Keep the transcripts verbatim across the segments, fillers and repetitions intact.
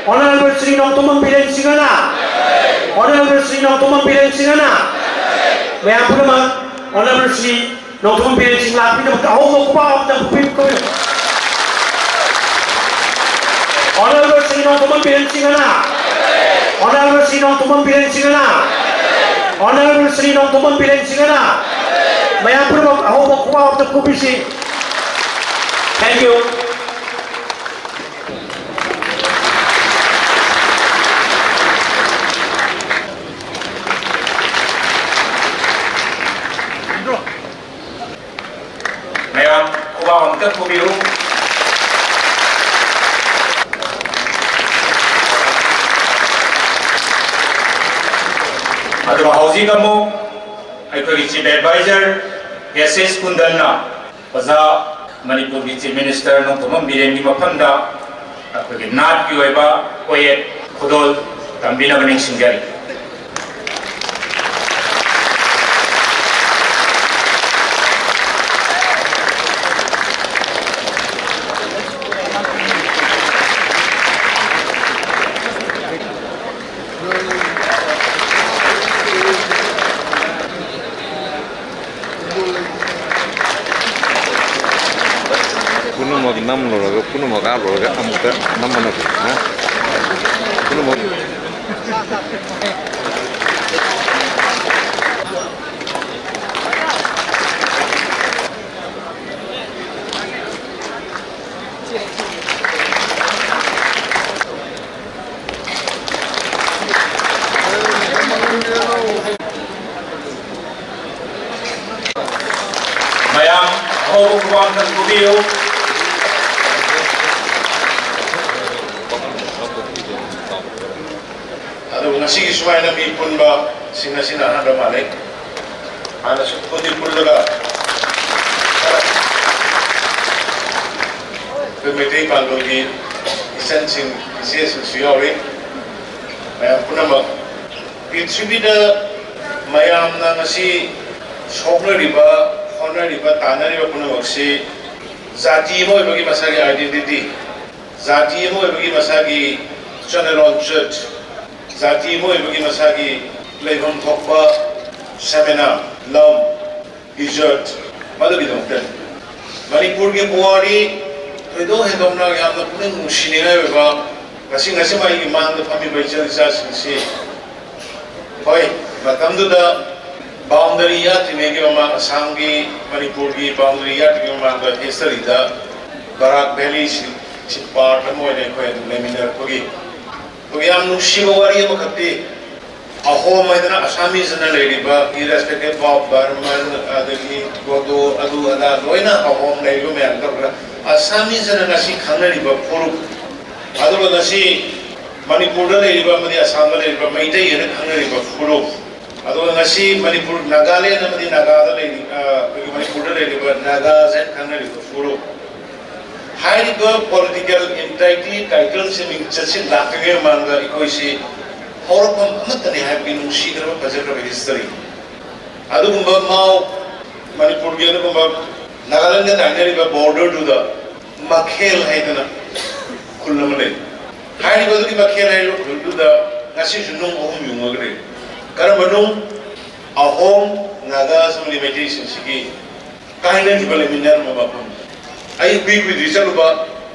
Honorable Shri Nongthombam Biren Singh ꯅ, Honorable Shri Nongthombam Biren Singh ꯅ, ꯃꯌꯥꯝ ꯄꯨꯝꯅꯃꯛ Honorable Shri Nongthombam Biren Singh ꯂꯥꯛꯄꯒꯤꯗꯃꯛꯇ ꯑꯍꯧꯕ ꯈꯨꯕꯥꯛ ꯑꯃꯇꯪ ꯈꯨꯕꯤꯌꯨ꯫ Honorable Shri Nongthombam Biren Singh ꯅ, Honorable Shri Nongthombam Biren Singh ꯅ, Honorable Shri Nongthombam Biren Singh ꯅ, ꯃꯌꯥꯝ ꯄꯨꯝꯅꯃꯛ ꯑꯍꯧꯕ ꯈꯨꯕꯥꯛ ꯑꯃꯇꯪ ꯈꯨꯕꯤꯁꯤ꯫ Thank you. ꯃꯌꯥꯝ ꯈꯨꯕꯥꯛ ꯑꯃꯇ ꯈꯨꯕꯤꯌꯨ꯫ ꯑꯗꯨꯒ ꯍꯧꯖꯤꯛ ꯑꯃꯨꯛ ꯑꯩꯈꯣꯏꯒꯤ Chief Advisor S S ꯀꯨꯟꯗꯜꯅ ꯑꯣꯖꯥ ꯃꯅꯤꯄꯨꯔꯒꯤ Chief Minister ꯅꯣꯡꯊꯣꯝꯕꯝ ꯕꯤꯔꯦꯟꯒꯤ ꯃꯐꯝꯗ ꯑꯩꯈꯣꯏꯒꯤ ꯅꯥꯠꯀꯤ ꯑꯣꯏꯕ ꯀꯣꯌꯦꯠ ꯈꯨꯗꯣꯜ ꯇꯝꯕꯤꯅꯕ ꯅꯤꯡꯁꯤꯡꯖꯔꯤ꯫ ꯄꯨꯝꯅꯃꯛ ꯅꯝꯂꯨꯔꯒ, ꯄꯨꯝꯅꯃꯛ ꯍꯥꯞꯂꯨꯔꯒ ꯑꯃꯨꯛꯇ ꯅꯝꯕꯅ ꯐꯩ, ꯍꯥ? ꯄꯨꯝꯅꯃꯛ꯫ ꯃꯌꯥꯝ ꯑꯍꯧꯕ ꯈꯨꯕꯥꯛ ꯑꯝꯇꯪ ꯈꯨꯕꯤꯌꯨ꯫ ꯑꯗꯨꯕꯨ ꯉꯁꯤꯒꯤ ꯁꯨꯃꯥꯏꯅ ꯃꯤ ꯄꯨꯟꯕꯁꯤꯡ ꯑꯁꯤꯅ ꯑꯍꯥꯟꯕ ꯃꯥꯜꯂꯦ꯫ ꯍꯥꯟꯅꯁꯨ ꯄꯨꯟꯗꯤ ꯄꯨꯜꯂꯒ ꯑꯩꯈꯣꯏ ꯃꯩꯇꯩ ꯄꯥꯡꯒꯜꯒꯤ ꯏꯆꯟꯁꯤꯡ, ꯏꯆꯦꯁꯤꯡꯁꯨ ꯌꯥꯎꯔꯤ꯫ ꯃꯌꯥꯝ ꯄꯨꯝꯅꯃꯛ ꯄ꯭ꯔꯤꯊꯤꯕꯤꯗ ꯃꯌꯥꯝꯅ ꯉꯁꯤ ꯁꯣꯛꯅꯔꯤꯕ, ꯍꯣꯠꯅꯔꯤꯕ, ꯇꯥꯟꯅꯔꯤꯕ ꯄꯨꯝꯅꯃꯛꯁꯤ ꯖꯥꯇꯤ ꯑꯃ ꯑꯣꯏꯕꯒꯤ ꯃꯁꯥꯒꯤ identity, ꯖꯥꯇꯤ ꯑꯃ ꯑꯣꯏꯕꯒꯤ ꯃꯁꯥꯒꯤ ꯆꯠꯅꯔꯣꯟ ꯆꯠ, ꯖꯥꯇꯤ ꯑꯃ ꯑꯣꯏꯕꯒꯤ ꯃꯁꯥꯒꯤ ꯂꯩꯐꯝ ꯊꯣꯛꯄ ꯁꯦꯃꯤꯅꯥ, ꯂꯝ, ꯏꯖꯠ, ꯃꯗꯨꯒꯤꯗꯃꯛꯇꯅꯤ꯫ ꯃꯅꯤꯄꯨꯔꯒꯤ ꯄꯨꯋꯥꯔꯤ ꯊꯣꯏꯗꯣꯛ ꯍꯦꯟꯗꯣꯛꯅ ꯌꯥꯝꯅ ꯄꯨꯛꯅꯤꯡ ꯅꯨꯡꯁꯤꯅꯤꯡꯉꯥꯏ ꯑꯣꯏꯕ, ꯉꯁꯤ ꯉꯁꯤꯃꯛ ꯑꯩꯒꯤ ꯃꯥꯡꯗ ꯐꯝꯃꯤꯕ ꯏꯆꯜ ꯏꯆꯥꯁꯤꯡꯁꯤ, ꯍꯣꯏ, ꯃꯇꯝꯗꯨꯗ ꯕꯥꯎꯟꯗꯔꯤ ꯌꯥꯠꯇ꯭ꯔꯤꯉꯩꯒꯤ ꯃꯃꯥꯡ, ꯑꯁꯥꯝꯒꯤ ꯃꯅꯤꯄꯨꯔꯒꯤ ꯕꯥꯎꯟꯗꯔꯤ ꯌꯥꯠꯇ꯭ꯔꯤꯉꯩ ꯃꯃꯥꯡꯗ ꯍꯤꯁꯇꯔꯤꯗ ꯕꯔꯥꯛ ꯚꯦꯂꯤꯁꯤ, ꯁꯤ ꯄꯥꯔꯠ ꯑꯃ ꯑꯣꯏꯅ ꯑꯩꯈꯣꯏ ꯑꯗꯨꯝ ꯂꯩꯃꯤꯟꯅꯔꯛꯄꯒꯤ, ꯑꯩꯈꯣꯏ ꯌꯥꯝ ꯅꯨꯡꯁꯤꯕ ꯋꯥꯔꯤ ꯑꯃꯈꯛꯇꯤ, ꯑꯍꯣꯝ ꯍꯥꯏꯗꯅ ꯑꯁꯥꯃꯤꯁ ꯑꯅ ꯂꯩꯔꯤꯕ, irrespective of Burman, ꯑꯗꯒꯤ ꯕꯣꯗꯣ, ꯑꯗꯨ ꯑꯗꯥ ꯂꯣꯏꯅ ꯑꯍꯣꯝ ꯂꯩꯔꯤꯕ ꯃꯌꯥꯝ ꯇꯧꯔꯒ, ꯑꯁꯥꯃꯤꯁ ꯑꯅ ꯉꯁꯤ ꯈꯪꯅꯔꯤꯕ ꯐꯨꯔꯨꯞ, ꯑꯗꯨꯒ ꯉꯁꯤ ꯃꯅꯤꯄꯨꯔꯗ ꯂꯩꯔꯤꯕ ꯑꯃꯗꯤ ꯑꯁꯥꯝꯗ ꯂꯩꯔꯤꯕ ꯃꯩꯇꯩ ꯍꯥꯏꯅ ꯈꯪꯅꯔꯤꯕ ꯐꯨꯔꯨꯞ, ꯑꯗꯨꯒ ꯉꯁꯤ ꯃꯅꯤꯄꯨꯔ, ꯅꯥꯒꯥꯂꯦꯟ ꯑꯃꯗꯤ ꯅꯥꯒꯥꯗ ꯂꯩꯔꯤ, ꯑ, ꯑꯩꯈꯣꯏꯒꯤ ꯃꯅꯤꯄꯨꯔꯗ ꯂꯩꯔꯤꯕ ꯅꯥꯒꯥꯁ ꯍꯥꯏꯅ ꯈꯪꯅꯔꯤꯕ ꯐꯨꯔꯨꯞ, ꯍꯥꯏꯔꯤꯕ ꯄꯣꯂꯤꯇꯤꯀꯦꯜ ꯏꯟꯇꯥꯏꯇꯤ ꯇꯥꯏꯇꯜꯁꯤ, ꯃꯤꯡꯆꯠꯁꯤ ꯂꯥꯛꯇ꯭ꯔꯤꯉꯩ ꯃꯃꯥꯡꯗ ꯑꯩꯈꯣꯏꯁꯤ ꯍꯧꯔꯛꯐꯝ ꯑꯃꯠꯇꯅꯤ ꯍꯥꯏꯕꯒꯤ ꯅꯨꯡꯁꯤꯈ꯭ꯔꯕ ꯐꯖꯈ꯭ꯔꯕ ꯍꯤꯁꯇꯔꯤ꯫ ꯑꯗꯨꯒꯨꯝꯕ ꯃꯥꯎ, ꯃꯅꯤꯄꯨꯔꯒꯤ ꯑꯗꯨꯒꯨꯝꯕ ꯅꯥꯒꯥꯂꯦꯟꯗ ꯇꯥꯏꯅꯔꯤꯕ ꯕꯣꯔꯗꯔꯗꯨꯗ ꯃꯈꯦꯜ ꯍꯥꯏꯗꯅ ꯈꯨꯜ ꯑꯃ ꯂꯩ꯫ ꯍꯥꯏꯔꯤꯕ ꯑꯗꯨꯒꯤ ꯃꯈꯦꯜ ꯍꯥꯏꯔꯤꯕ ꯈꯨꯜꯗꯨꯗ ꯉꯁꯤꯁꯨ ꯅꯨꯡ ꯑꯍꯨꯝ ꯌꯨꯡꯉꯒ ꯂꯩ꯫ ꯀꯔꯝꯕ ꯅꯨꯡ? ꯑꯍꯣꯝ, ꯅꯥꯒꯥꯁ ꯑꯃꯗꯤ ꯃꯩꯇꯩꯁꯤꯡꯁꯤꯒꯤ ꯀꯥꯏꯅꯈꯤꯕ ꯂꯩꯃꯤꯟꯅꯔꯝꯕ ꯃꯐꯝ꯫ ꯑꯩ ꯀꯨꯏ ꯀꯨꯏꯗ꯭ꯔꯤ ꯆꯠꯂꯨꯕ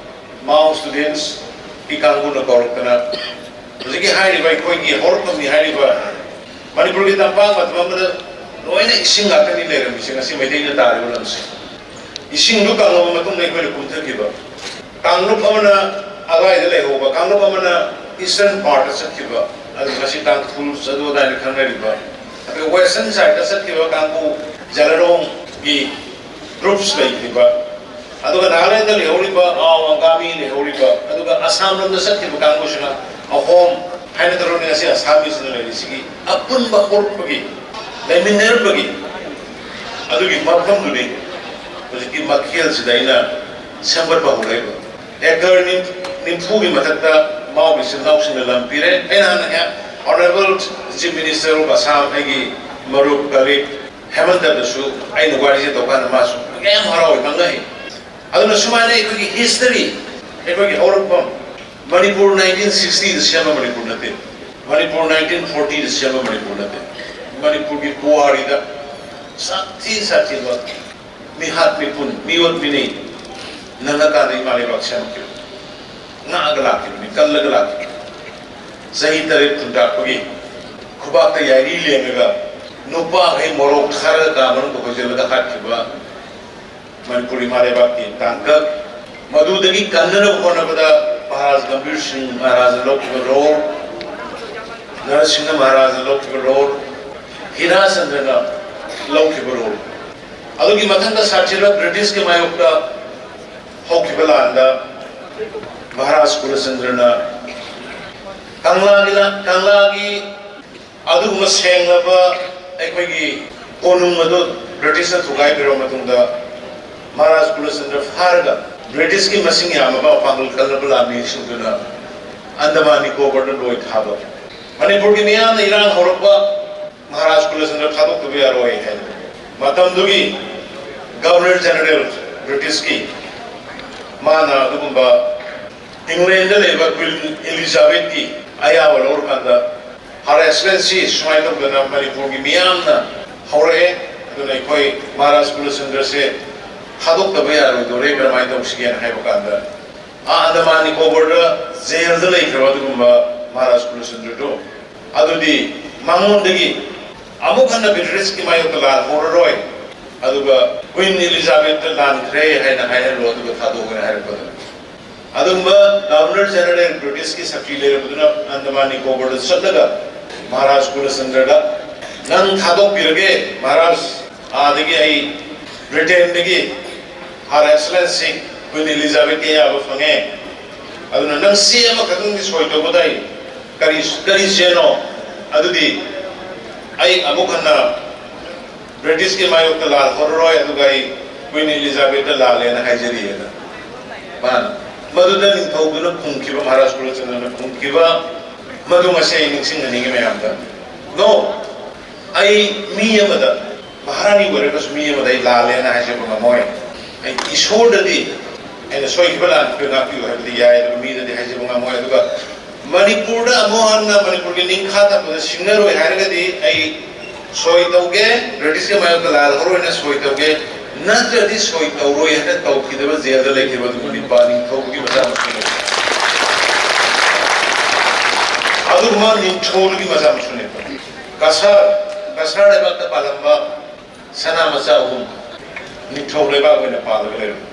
ꯃꯥꯎ ꯁ꯭ꯇꯨꯗꯦꯟꯁꯀꯤ ꯀꯥꯡꯕꯨꯅ ꯀꯧꯔꯛꯇꯅ, ꯍꯧꯖꯤꯛꯀꯤ ꯍꯥꯏꯔꯤꯕ ꯑꯩꯈꯣꯏꯒꯤ ꯍꯧꯔꯛꯐꯝꯅꯤ ꯍꯥꯏꯔꯤꯕ ꯃꯅꯤꯄꯨꯔꯒꯤ ꯇꯝꯄꯥꯛ ꯃꯇꯝ ꯑꯃꯗ ꯂꯣꯏꯅ ꯏꯁꯤꯡ ꯉꯥꯛꯇꯅꯤ ꯂꯩꯔꯝꯃꯤꯁꯦ, ꯉꯁꯤ ꯃꯩꯇꯩꯅ ꯇꯥꯔꯤꯕ ꯂꯝꯁꯦ꯫ ꯏꯁꯤꯡꯗꯨ ꯀꯪꯂꯕ ꯃꯇꯨꯡꯗ ꯑꯩꯈꯣꯏꯅ ꯀꯨꯝꯊꯈꯤꯕ꯫ ꯀꯥꯡꯂꯨꯞ ꯑꯃꯅ ꯑꯗ꯭ꯋꯥꯏꯗ ꯂꯩꯍꯧꯕ, ꯀꯥꯡꯂꯨꯞ ꯑꯃꯅ ꯏꯁꯇꯔꯟ ꯄꯥꯔꯠꯇ ꯆꯠꯈꯤꯕ, ꯑꯗꯨ ꯉꯁꯤ ꯇꯥꯡꯈꯨꯜ ꯑꯗꯨ ꯑꯗꯥꯏꯅ ꯈꯪꯅꯔꯤꯕ꯫ ꯑꯗꯨꯒ ꯋꯦꯁꯇꯔꯟ ꯁꯥꯏꯠꯇ ꯆꯠꯈꯤꯕ ꯀꯥꯡꯕꯨ, ꯖꯂꯔꯣꯡꯒꯤ ꯒ꯭ꯔꯨꯞꯁ ꯂꯩꯈꯤꯕ, ꯑꯗꯨꯒ ꯅꯥꯒꯥꯂꯦꯟꯗ ꯂꯩꯍꯧꯔꯤꯕ ꯑꯥꯎ ꯑꯪꯒꯥꯃꯤ ꯂꯩꯍꯧꯔꯤꯕ, ꯑꯗꯨꯒ ꯑꯁꯥꯝ ꯂꯣꯝꯗ ꯆꯠꯈꯤꯕ ꯀꯥꯡꯕꯨꯁꯤꯅ ꯑꯍꯣꯝ ꯍꯥꯏꯅ ꯇꯧꯔꯒ ꯉꯁꯤ ꯑꯁꯥꯃꯤꯁꯅ ꯂꯩꯔꯤꯁꯤꯒꯤ ꯑꯄꯨꯟꯕ ꯍꯧꯔꯛꯄꯒꯤ, ꯂꯩꯃꯤꯟꯅꯔꯛꯄꯒꯤ ꯑꯗꯨꯒꯤ ꯃꯐꯝꯗꯨꯅꯤ ꯍꯧꯖꯤꯛꯀꯤ ꯃꯈꯦꯜꯁꯤꯗ ꯑꯩꯅ ꯁꯦꯝꯒꯠꯄ ꯍꯧꯔꯛꯏꯕ꯫ ꯑꯦꯀꯔ ꯅꯤꯝ-, ꯅꯤꯝꯐꯨꯒꯤ ꯃꯊꯛꯇ ꯃꯥꯎꯒꯤ ꯏꯆꯤꯜ ꯏꯅꯥꯎꯁꯤꯡꯅ ꯂꯝ ꯄꯤꯔꯦ꯫ ꯑꯩꯅ ꯍꯥꯟꯅ ꯍꯦ-, Honourable Chief Minister of Assam, ꯑꯩꯒꯤ ꯃꯔꯨꯞ, ꯀꯂꯤꯛ ꯍꯦꯃꯟꯇꯗꯁꯨ ꯑꯩꯅ ꯋꯥꯔꯤꯁꯦ ꯇꯧꯀꯥꯟꯗ ꯃꯥꯁꯨ ꯌꯥꯝ ꯍꯔꯥꯎꯏ, ꯉꯥꯡꯅꯩ꯫ ꯑꯗꯨꯅ ꯁꯨꯃꯥꯏꯅ ꯑꯩꯈꯣꯏꯒꯤ ꯍꯤꯁꯇꯔꯤ, ꯑꯩꯈꯣꯏꯒꯤ ꯍꯧꯔꯛꯐꯝ, ꯃꯅꯤꯄꯨꯔ ꯅꯥꯏꯟꯇꯤꯟ ꯁꯤꯛꯁꯇꯤꯗ ꯁꯦꯝꯕ ꯃꯅꯤꯄꯨꯔ ꯅꯠꯇꯦ꯫ ꯃꯅꯤꯄꯨꯔ ꯅꯥꯏꯟꯇꯤꯟ ꯐꯣꯔꯇꯤꯗ ꯁꯦꯝꯕ ꯃꯅꯤꯄꯨꯔ ꯅꯠꯇꯦ꯫ ꯃꯅꯤꯄꯨꯔꯒꯤ ꯄꯨꯋꯥꯔꯤꯗ ꯁꯥꯊꯤ ꯁꯥꯊꯤꯕ ꯃꯤꯍꯥꯠ ꯃꯤꯄꯨꯟ, ꯃꯤꯑꯣꯠ ꯃꯤꯅꯩ ꯅꯪꯉꯀꯥꯟꯗ ꯏꯃꯥ ꯂꯩꯕꯥꯛ ꯁꯦꯝꯃꯛꯈꯤꯕ꯫ ꯉꯥꯛꯑꯒ ꯂꯥꯛꯈꯤꯕꯅꯤ, ꯀꯜꯂꯒ ꯂꯥꯛꯈꯤꯕꯅꯤ꯫ ꯆꯍꯤ ꯇꯔꯦꯠ ꯈꯨꯟꯇꯥꯛꯄꯒꯤ ꯈꯨꯕꯥꯛꯇ ꯌꯥꯏꯔꯤ ꯂꯦꯡꯉꯒ ꯅꯨꯄꯥꯈꯩ ꯃꯣꯔꯣꯛ ꯊꯥꯔꯒ ꯀꯥ ꯃꯅꯨꯡꯗ ꯍꯣꯏꯖꯤꯜꯂꯒ ꯍꯥꯠꯈꯤꯕ ꯃꯅꯤꯄꯨꯔ ꯏꯃꯥ ꯂꯩꯕꯥꯛꯀꯤ ꯇꯥꯡꯀꯛ꯫ ꯃꯗꯨꯗꯒꯤ ꯀꯟꯅꯅꯕ ꯍꯣꯠꯅꯕꯗ ꯃꯍꯥꯔꯥꯖ ꯒꯝꯚꯤꯔ ꯁꯤꯡ ꯃꯍꯥꯔꯥꯖꯅ ꯂꯧꯈꯤꯕ ꯔꯣꯜ, ꯅꯔꯁꯤꯡꯍ ꯃꯍꯥꯔꯥꯖꯅ ꯂꯧꯈꯤꯕ ꯔꯣꯜ, ꯍꯤꯔꯥꯆꯟꯗ꯭ꯔꯅ ꯂꯧꯈꯤꯕ ꯔꯣꯜ, ꯑꯗꯨꯒꯤ ꯃꯊꯪꯗ ꯁꯥꯊꯤꯔꯕ ꯕ꯭ꯔꯤꯇꯤꯁꯀꯤ ꯃꯥꯌꯣꯛꯇ ꯍꯧꯈꯤꯕ ꯂꯥꯟꯗ ꯃꯍꯥꯔꯥꯖ ꯀꯨꯂꯆꯟꯗ꯭ꯔꯅ ꯀꯪꯂꯥꯒꯤ ꯂꯥꯟ, ꯀꯪꯂꯥꯒꯤ ꯑꯗꯨꯒꯨꯝꯕ ꯁꯦꯡꯂꯕ ꯑꯩꯈꯣꯏꯒꯤ ꯀꯣꯅꯨꯡ ꯑꯗꯨ ꯕ꯭ꯔꯤꯇꯤꯁꯅ ꯊꯨꯒꯥꯏꯕꯤꯔꯕ ꯃꯇꯨꯡꯗ ꯃꯍꯥꯔꯥꯖ ꯀꯨꯂꯆꯟꯗ꯭ꯔ ꯐꯥꯔꯒ ꯕ꯭ꯔꯤꯇꯤꯁꯀꯤ ꯃꯁꯤꯡ ꯌꯥꯝꯂꯕ ꯃꯄꯥꯡꯒꯜ ꯀꯜꯂꯕ ꯂꯥꯟꯃꯤꯁꯤꯡꯗꯨꯅ ꯑꯟꯗꯃꯥꯟ ꯅꯤꯀꯣꯕꯔꯗ ꯂꯣꯏ ꯊꯥꯕ꯫ ꯃꯅꯤꯄꯨꯔꯒꯤ ꯃꯤꯌꯥꯝꯅ ꯏꯔꯥꯡ ꯍꯧꯔꯛꯄ, ꯃꯍꯥꯔꯥꯖ ꯀꯨꯂꯆꯟꯗ꯭ꯔ ꯊꯥꯗꯣꯛꯇꯕ ꯌꯥꯔꯣꯏ ꯍꯥꯏꯅ ꯃꯇꯝꯗꯨꯒꯤ ꯒꯚꯔꯅꯔ ꯖꯦꯅꯔꯦꯜ ꯕ꯭ꯔꯤꯇꯤꯁꯀꯤ, ꯃꯥꯅ ꯑꯗꯨꯒꯨꯝꯕ ꯏꯪꯂꯦꯟꯗ ꯂꯩꯕ ꯀ꯭ꯋꯤꯟ ꯏꯂꯤꯖꯥꯕꯦꯊꯀꯤ ꯑꯌꯥꯕ ꯂꯧꯔꯀꯥꯟꯗ, "Her Excellency, ꯁꯨꯃꯥꯏꯅ ꯇꯧꯗꯅ ꯃꯅꯤꯄꯨꯔꯒꯤ ꯃꯤꯌꯥꯝꯅ ꯍꯧꯔꯛꯑꯦ, ꯑꯗꯨꯅ ꯑꯩꯈꯣꯏ ꯃꯍꯥꯔꯥꯖ ꯀꯨꯂꯆꯟꯗ꯭ꯔꯁꯦ ꯊꯥꯗꯣꯛꯇꯕ ꯌꯥꯔꯣꯏꯗꯧꯔꯦ, ꯀꯔꯝꯍꯥꯏꯅ ꯇꯧꯁꯤꯒꯦꯅ?" ꯍꯥꯏꯕ ꯀꯥꯟꯗ, ꯑꯥ ꯑꯟꯗꯃꯥꯟ ꯅꯤꯀꯣꯕꯔꯗ ꯖꯦꯜꯗ ꯂꯩꯈ꯭ꯔꯕ ꯑꯗꯨꯒꯨꯝꯕ ꯃꯍꯥꯔꯥꯖ ꯀꯨꯂꯆꯟꯗ꯭ꯔꯗꯣ, ꯑꯗꯨꯗꯤ ꯃꯉꯣꯟꯗꯒꯤ ꯑꯃꯨꯛ ꯍꯟꯅ ꯕ꯭ꯔꯤꯇꯤꯁꯀꯤ ꯃꯥꯌꯣꯛꯇ ꯂꯥꯟ ꯍꯧꯔꯔꯣꯏ, ꯑꯗꯨꯒ ꯀ꯭ꯋꯤꯟ ꯏꯂꯤꯖꯥꯕꯦꯊꯇ ꯂꯥꯟꯈ꯭ꯔꯦ ꯍꯥꯏꯅ ꯍꯥꯏꯍꯜꯂꯣ, ꯑꯗꯨꯒ ꯊꯥꯗꯣꯛꯀꯅꯤ ꯍꯥꯏꯔꯛꯄꯗ, ꯑꯗꯨꯒꯨꯝꯕ ꯒꯚꯔꯅꯔ ꯖꯦꯅꯔꯦꯜ ꯕ꯭ꯔꯤꯇꯤꯁꯀꯤ ꯁꯛꯇꯤ ꯂꯩꯔꯕꯗꯨꯅ ꯑꯟꯗꯃꯥꯟ ꯅꯤꯀꯣꯕꯔꯗ ꯆꯠꯂꯒ ꯃꯍꯥꯔꯥꯖ ꯀꯨꯂꯆꯟꯗ꯭ꯔꯗ, "ꯅꯪ ꯊꯥꯗꯣꯛꯄꯤꯔꯒꯦ ꯃꯍꯥꯔꯥꯖ, ꯑꯥꯗꯒꯤ ꯑꯩ ꯕ꯭ꯔꯤꯇꯦꯟꯗꯒꯤ Her Excellency ꯀ꯭ꯋꯤꯟ ꯏꯂꯤꯖꯥꯕꯦꯊꯀꯤ ꯑꯌꯥꯕ ꯐꯪꯉꯦ, ꯑꯗꯨꯅ ꯅꯪ ꯁꯤ ꯑꯃꯈꯛꯇꯪꯗꯤ ꯁꯣꯏ ꯇꯧꯕ ꯇꯥꯏ꯫ ꯀꯔꯤ, ꯀꯔꯤ ꯆꯦꯅꯣ? ꯑꯗꯨꯗꯤ ꯑꯩ ꯑꯃꯨꯛ ꯍꯟꯅ ꯕ꯭ꯔꯤꯇꯤꯁꯀꯤ ꯃꯥꯌꯣꯛꯇ ꯂꯥꯜ ꯍꯧꯔꯔꯣꯏ, ꯑꯗꯨꯒ ꯑꯩ ꯀ꯭ꯋꯤꯟ ꯏꯂꯤꯖꯥꯕꯦꯊꯇ ꯂꯥꯜꯂꯦꯅ ꯍꯥꯏꯖꯔꯤꯑꯅ ꯃꯥꯅ ꯃꯗꯨꯗ ꯅꯤꯡꯊꯧꯗꯨꯅ ꯈꯨꯝꯈꯤꯕ, ꯃꯍꯥꯔꯥꯖ ꯀꯨꯂꯆꯟꯗ꯭ꯔꯅ ꯈꯨꯝꯈꯤꯕ, ꯃꯗꯨ ꯉꯁꯤ ꯑꯩ ꯅꯤꯡꯁꯤꯡꯍꯟꯅꯤꯡꯉꯤ ꯃꯌꯥꯝꯗ꯫ "No, ꯑꯩ ꯃꯤ ꯑꯃꯗ, ꯃꯍꯥꯔꯥꯅꯤ ꯑꯣꯏꯔꯒꯁꯨ ꯃꯤ ꯑꯃꯗ ꯑꯩ ꯂꯥꯜꯂꯦꯅ ꯍꯥꯏꯖꯕ ꯉꯝꯃꯣꯏ꯫ ꯑꯩ ꯏꯁꯣꯔꯗꯗꯤ ꯑꯩꯅ ꯁꯣꯏꯈꯤꯕ ꯂꯥꯟꯈꯤꯕ ꯉꯥꯛꯄꯤꯌꯨ ꯍꯥꯏꯕꯗꯤ ꯌꯥꯏ, ꯑꯗꯨꯒ ꯃꯤꯗꯗꯤ ꯍꯥꯏꯖꯕ ꯉꯝꯃꯣꯏ꯫ ꯑꯗꯨꯒ ꯃꯅꯤꯄꯨꯔꯗ ꯑꯃꯨꯛ ꯍꯟꯅ ꯃꯅꯤꯄꯨꯔꯒꯤ ꯅꯤꯡꯈꯥ ꯇꯝꯕꯗ ꯁꯤꯡꯅꯔꯣꯏ ꯍꯥꯏꯔꯒꯗꯤ ꯑꯩ ꯁꯣꯏ ꯇꯧꯒꯦ, ꯕ꯭ꯔꯤꯇꯤꯁꯀꯤ ꯃꯥꯌꯣꯛꯇ ꯂꯥꯜꯍꯧꯔꯣꯏꯅ ꯁꯣꯏ ꯇꯧꯒꯦ, ꯅꯠꯇ꯭ꯔꯗꯤ ꯁꯣꯏ ꯇꯧꯔꯣꯏ ꯍꯥꯏꯅ ꯇꯧꯈꯤꯗꯕ ꯖꯦꯜꯗ ꯂꯩꯈꯤꯕ ꯑꯗꯨꯒꯨꯝꯕ ꯅꯤꯄꯥ ꯅꯤꯡꯊꯧꯕꯒꯤ ꯃꯆꯥ ꯃꯁꯨꯅꯤ꯫ ꯑꯗꯨꯒꯨꯝꯕ ꯅꯤꯡꯊꯧꯒꯤ ꯃꯆꯥ ꯃꯁꯨꯅꯦꯕ꯫ ꯀꯁꯥꯔ, ꯀꯁꯥꯔ ꯂꯩꯕꯥꯛꯇ ꯄꯥꯜꯂꯝꯕ ꯁꯅꯥ ꯃꯆꯥ ꯑꯍꯨꯝ ꯅꯤꯡꯊꯧ ꯂꯩꯕꯥꯛ ꯑꯣꯏꯅ ꯄꯥꯜꯂꯒ ꯂꯩꯔꯝꯃꯤ꯫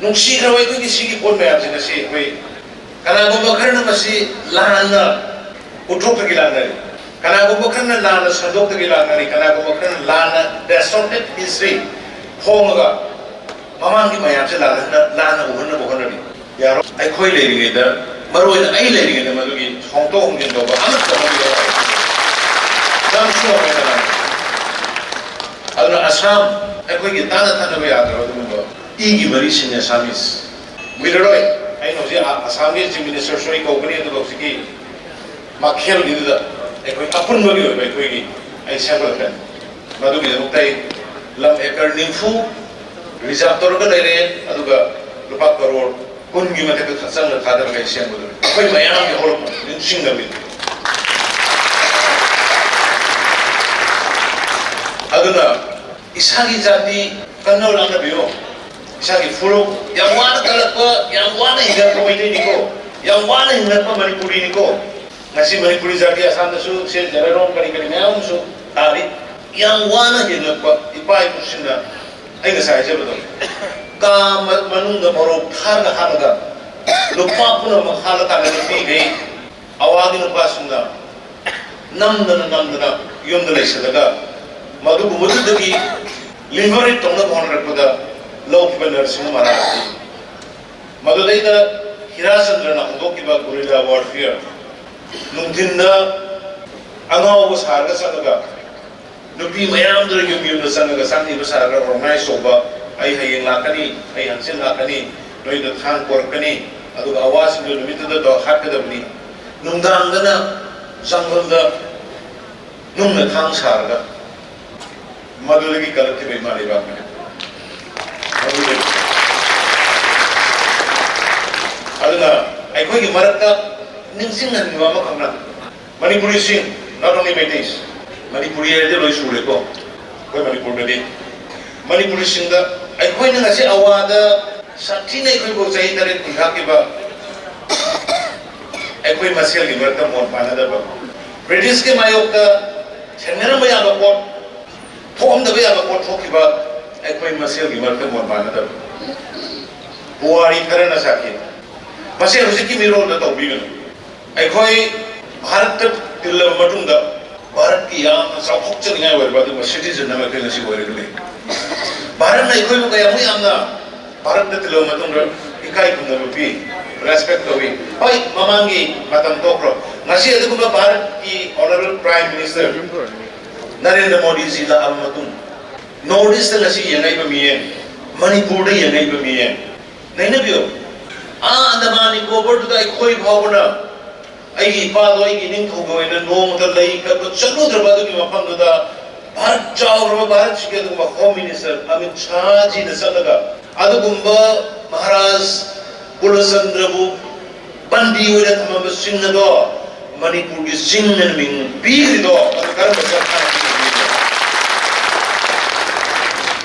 ꯅꯨꯡꯁꯤꯈ꯭ꯔꯕ ꯑꯩꯈꯣꯏꯒꯤ ꯁꯤꯒꯤ ꯄꯣꯠ ꯃꯌꯥꯝꯁꯤꯡ ꯑꯁꯤ ꯑꯩꯈꯣꯏ ꯀꯅꯥꯒꯨꯝꯕ ꯈꯔꯅ ꯃꯁꯤ ꯂꯥꯟꯅ ꯎꯠꯊꯣꯛꯇꯒꯤ ꯂꯥꯟꯅꯔꯤ, ꯀꯅꯥꯒꯨꯝꯕ ꯈꯔꯅ ꯂꯥꯟꯅ ꯁꯟꯗꯣꯛꯇꯒꯤ ꯂꯥꯟꯅꯔꯤ, ꯀꯅꯥꯒꯨꯝꯕ ꯈꯔꯅ ꯂꯥꯟꯅ distorted history ꯐꯣꯡꯉꯒ ꯃꯃꯥꯡꯒꯤ ꯃꯌꯥꯝꯁꯦ ꯂꯥꯟꯅ ꯂꯥꯟꯅ ꯎꯍꯟꯅꯕ ꯍꯣꯠꯅꯔꯤ꯫ ꯌꯥꯔꯣꯏ꯫ ꯑꯩꯈꯣꯏ ꯂꯩꯔꯤꯉꯩꯗ, ꯃꯔꯨ ꯑꯣꯏꯅ ꯑꯩ ꯂꯩꯔꯤꯉꯩꯗ ꯃꯗꯨꯒꯤ ꯍꯣꯡꯗꯣꯛ ꯍꯣꯡꯖꯤꯟ ꯇꯧꯕ ꯑꯃꯠꯇ ꯃꯗꯨ ꯌꯥꯔꯣꯏ꯫ ꯌꯥꯝ ꯁꯣꯛꯑꯦ ꯀꯅꯥꯅꯣ? ꯑꯗꯨꯅ ꯑꯁꯥꯝ ꯑꯩꯈꯣꯏꯒꯤ ꯇꯥꯅ ꯊꯥꯅꯕ ꯌꯥꯗ꯭ꯔꯕ ꯑꯗꯨꯒꯨꯝꯕ ꯏꯒꯤ ꯃꯔꯤꯁꯤꯡ ꯑꯁꯥꯃꯤꯁ ꯎꯏꯔꯔꯣꯏ꯫ ꯑꯩꯅ ꯍꯧꯖꯤꯛ ꯑ-, ꯑꯁꯥꯝꯒꯤ Chief Minister ꯁꯨ ꯑꯩ ꯀꯧꯒꯅꯤ, ꯑꯗꯨꯒ ꯍꯧꯖꯤꯛꯀꯤ ꯃꯈꯦꯜꯒꯤꯗꯨꯗ ꯑꯩꯈꯣꯏ ꯑꯄꯨꯟꯕꯒꯤ ꯑꯣꯏꯕ ꯑꯩꯈꯣꯏꯒꯤ ꯑꯩ ꯁꯦꯝꯒꯠꯂꯛꯀꯅꯤ꯫ ꯃꯗꯨꯒꯤꯗꯃꯛꯇ ꯑꯩ ꯂꯝ ꯑꯦꯀꯔ ꯅꯤꯐꯨ reserve ꯇꯧꯔꯒ ꯂꯩꯔꯦ, ꯑꯗꯨꯒ ꯂꯨꯄꯥ ꯀꯔꯣꯔ ꯀꯨꯟꯒꯤ ꯃꯊꯛꯇ ꯆꯪꯅ ꯊꯥꯗꯔꯒ ꯑꯩ ꯁꯦꯝꯒꯗꯕꯅꯤ꯫ ꯑꯩꯈꯣꯏ ꯃꯌꯥꯝꯒꯤ ꯍꯧꯔꯛꯐꯝ ꯅꯤꯡꯁꯤꯡꯅꯕꯒꯤ꯫ ꯑꯗꯨꯅ ꯏꯁꯥꯒꯤ ꯖꯥꯇꯤ ꯀꯟꯅꯕ ꯂꯥꯛꯅꯕꯤꯌꯨ꯫ ꯏꯁꯥꯒꯤ ꯐꯨꯔꯨꯞ ꯌꯥꯝ ꯋꯥꯅ ꯀꯜꯂꯛꯄ, ꯌꯥꯝ ꯋꯥꯅ ꯍꯤꯡꯒꯠꯂꯛꯄ ꯃꯩꯇꯩꯅꯤꯀꯣ, ꯌꯥꯝ ꯋꯥꯅ ꯍꯤꯡꯒꯠꯂꯛꯄ ꯃꯅꯤꯄꯨꯔꯤꯅꯤꯀꯣ꯫ ꯉꯁꯤ ꯃꯅꯤꯄꯨꯔꯤ ꯖꯥꯇꯤ ꯑꯁꯥꯝꯗꯁꯨ ꯁꯦ ꯖꯦꯅꯔꯦꯜ ꯀꯔꯤ ꯀꯔꯤ ꯃꯌꯥꯝ ꯑꯃꯁꯨ ꯇꯥꯔꯤ꯫ ꯌꯥꯝ ꯋꯥꯅ ꯍꯤꯡꯉꯛꯄ ꯏꯄꯥ ꯏꯄꯨꯁꯤꯡꯅ, ꯑꯩ ꯉꯁꯥꯏ ꯍꯥꯏꯖꯕꯗꯣ, ꯀꯥ ꯃ-, ꯃꯅꯨꯡꯗ ꯃꯣꯔꯣꯛ ꯊꯥꯔꯒ ꯍꯥꯞꯄꯒ ꯂꯨꯄꯥ ꯄꯨꯝꯅꯃꯛ ꯍꯥꯠꯂꯀꯥꯟꯗ ꯅꯨꯄꯤꯈꯩ, ꯑꯋꯥꯒꯤ ꯅꯨꯄꯥꯁꯤꯡꯅ ꯅꯝꯗꯅ ꯅꯝꯗꯅ ꯌꯨꯝꯗ ꯂꯩꯁꯤꯜꯂꯒ ꯃꯗꯨꯒꯨꯝꯕꯗꯨꯗꯒꯤ liberate ꯇꯧꯅꯕ ꯍꯣꯠꯅꯔꯛꯄꯗ ꯂꯧꯈꯤꯕ ꯅꯔꯁꯤꯡ ꯃꯔꯥ ꯑꯁꯤ꯫ ꯃꯗꯨꯗꯩꯗ ꯍꯤꯔꯥꯆꯟꯗ꯭ꯔꯅ ꯍꯧꯗꯣꯛꯈꯤꯕ guerrilla warfare, ꯅꯨꯡꯊꯤꯟꯗ ꯑꯉꯥꯎꯕ ꯁꯥꯔꯒ ꯆꯠꯂꯒ ꯅꯨꯄꯤ ꯃꯌꯥꯝꯗꯨꯅ ꯌꯨꯝ ꯌꯨꯝꯗ ꯆꯪꯉꯒ ꯆꯥꯛ ꯅꯤꯕ ꯁꯥꯔꯒ organize ꯇꯧꯕ, "ꯑꯩ ꯍꯌꯦꯡ ꯂꯥꯛꯀꯅꯤ, ꯑꯩ ꯍꯪꯆꯤꯠ ꯂꯥꯛꯀꯅꯤ, ꯅꯣꯏꯗ ꯊꯥꯡ ꯄꯣꯔꯛꯀꯅꯤ, ꯑꯗꯨꯒ ꯑꯋꯥꯁꯤꯡꯗꯨ ꯅꯨꯃꯤꯠꯇꯨꯗ ꯇꯧ-, ꯍꯥꯠꯀꯗꯕꯅꯤ"꯫ ꯅꯨꯡꯗꯥꯡꯗꯅ ꯖꯪꯒꯜꯗ ꯅꯨꯡꯅ ꯊꯥꯡ ꯁꯥꯔꯒ ꯃꯗꯨꯗꯒꯤ ꯀꯜꯂꯛꯈꯤꯕ ꯏꯃꯥ ꯂꯩꯕꯥꯛꯅꯤ꯫ ꯃꯗꯨꯗꯒꯤ ꯑꯩꯈꯣꯏꯒꯤ ꯃꯔꯛꯇ ꯅꯤꯡꯁꯤꯡꯍꯟꯕ ꯑꯃꯈꯛꯅ, ꯃꯅꯤꯄꯨꯔꯤꯁꯤꯡ, not only Meiteis, ꯃꯅꯤꯄꯨꯔꯤ ꯍꯥꯏꯔꯗꯤ ꯂꯣꯏ ꯁꯨꯔꯦꯀꯣ ꯑꯩꯈꯣꯏ ꯃꯅꯤꯄꯨꯔꯗꯗꯤ꯫ ꯃꯅꯤꯄꯨꯔꯤꯁꯤꯡꯗ ꯑꯩꯈꯣꯏꯅ ꯉꯁꯤ ꯑꯋꯥꯗ ꯁꯥꯊꯤꯅ ꯑꯩꯈꯣꯏꯕꯨ ꯆꯍꯤ ꯇꯔꯦꯠ ꯀꯨꯟ ꯊꯥꯈꯤꯕ ꯑꯩꯈꯣꯏ ꯃꯁꯦꯜꯒꯤ ꯃꯔꯛꯇ ꯃꯣꯠ ꯃꯥꯟꯅꯗꯕ, ꯕ꯭ꯔꯤꯇꯤꯁꯀꯤ ꯃꯥꯌꯣꯛꯇ ꯊꯦꯡꯅꯔꯝꯕ ꯌꯥꯕ ꯄꯣꯠ, ꯊꯣꯛꯍꯟꯗꯕ ꯌꯥꯕ ꯄꯣꯠ ꯊꯣꯛꯈꯤꯕ ꯑꯩꯈꯣꯏ ꯃꯁꯦꯜꯒꯤ ꯃꯔꯛꯇ ꯃꯣꯠ ꯃꯥꯟꯅꯗꯕ꯫ ꯄꯨꯋꯥꯔꯤ ꯈꯔꯅ ꯁꯥꯈꯤ꯫ ꯃꯁꯤ ꯍꯧꯖꯤꯛꯀꯤ ꯃꯤꯔꯣꯜꯗ ꯇꯧꯕꯤꯒꯅꯨ꯫ ꯑꯩꯈꯣꯏ ꯚꯥꯔꯠꯇ ꯇꯤꯜꯂꯕ ꯃꯇꯨꯡꯗ ꯚꯥꯔꯠꯀꯤ ꯌꯥꯝꯅ ꯆꯥꯎꯊꯣꯛꯆꯅꯤꯡꯉꯥꯏ ꯑꯣꯏꯔꯕ ꯑꯗꯨꯒꯨꯝꯕ citizen ꯑꯃ ꯑꯩꯈꯣꯏ ꯉꯁꯤ ꯑꯣꯏꯔꯒ ꯂꯩ꯫ ꯚꯥꯔꯠꯅ ꯑꯩꯈꯣꯏꯕꯨ ꯀꯌꯥꯃꯨꯛ ꯌꯥꯝꯅ ꯚꯥꯔꯠꯇ ꯇꯤꯜꯂꯕ ꯃꯇꯨꯡꯗ ꯏꯀꯥꯏ ꯈꯨꯝꯅꯕ ꯄꯤ, respect ꯇꯧꯏ꯫ ꯍꯣꯏ, ꯃꯃꯥꯡꯒꯤ ꯃꯇꯝ ꯇꯣꯛꯈ꯭ꯔꯣ, ꯉꯁꯤ ꯑꯗꯨꯒꯨꯝꯕ ꯚꯥꯔꯠꯀꯤ Honourable Prime Minister ꯅꯔꯦꯟꯗ꯭ꯔ ꯃꯣꯗꯤꯖꯤ ꯂꯥꯛꯑꯕ ꯃꯇꯨꯡ, North East ꯉꯁꯤ ꯌꯦꯡꯉꯛꯏꯕ ꯃꯤꯠꯌꯦꯡ, ꯃꯅꯤꯄꯨꯔꯗ ꯌꯦꯡꯉꯛꯏꯕ ꯃꯤꯠꯌꯦꯡ, ꯅꯩꯅꯕꯤꯌꯨ꯫ ꯑꯥ ꯑꯟꯗꯃꯥꯟ ꯅꯤꯀꯣꯕꯔꯗꯨꯗ ꯑꯩꯈꯣꯏ ꯐꯥꯎꯕꯅ, ꯑꯩꯒꯤ ꯏꯄꯥꯗꯣ ꯑꯩꯒꯤ ꯏꯅꯤꯡꯊꯧꯒꯤ ꯑꯣꯏꯅ ꯅꯣꯡꯃꯇ ꯂꯩ ꯀꯠꯄ ꯆꯠꯂꯨꯗ꯭ꯔꯕ ꯑꯗꯨꯒꯤ ꯃꯐꯝꯗꯨꯗ ꯚꯥꯔꯠ ꯆꯥꯎꯔꯕ ꯚꯥꯔꯠꯁꯤꯒꯤ ꯑꯗꯨꯒꯨꯝꯕ Home Minister ꯑꯃꯤꯠ ꯁꯥꯍꯖꯤꯅ ꯆꯠꯂꯒ ꯑꯗꯨꯒꯨꯝꯕ ꯃꯍꯥꯔꯥꯖ ꯀꯨꯂꯆꯟꯗ꯭ꯔꯕꯨ ꯕꯟꯗꯤ ꯑꯣꯏꯅ ꯊꯝꯃꯝꯕ ꯆꯤꯡ ꯑꯗꯣ ꯃꯅꯤꯄꯨꯔꯒꯤ ꯆꯤꯡ ꯑꯅ ꯃꯤꯡ ꯄꯤꯈ꯭ꯔꯤꯗꯣ ꯃꯗꯨ ꯀꯔꯝꯕ ꯆꯠꯅꯕꯤꯅꯣ?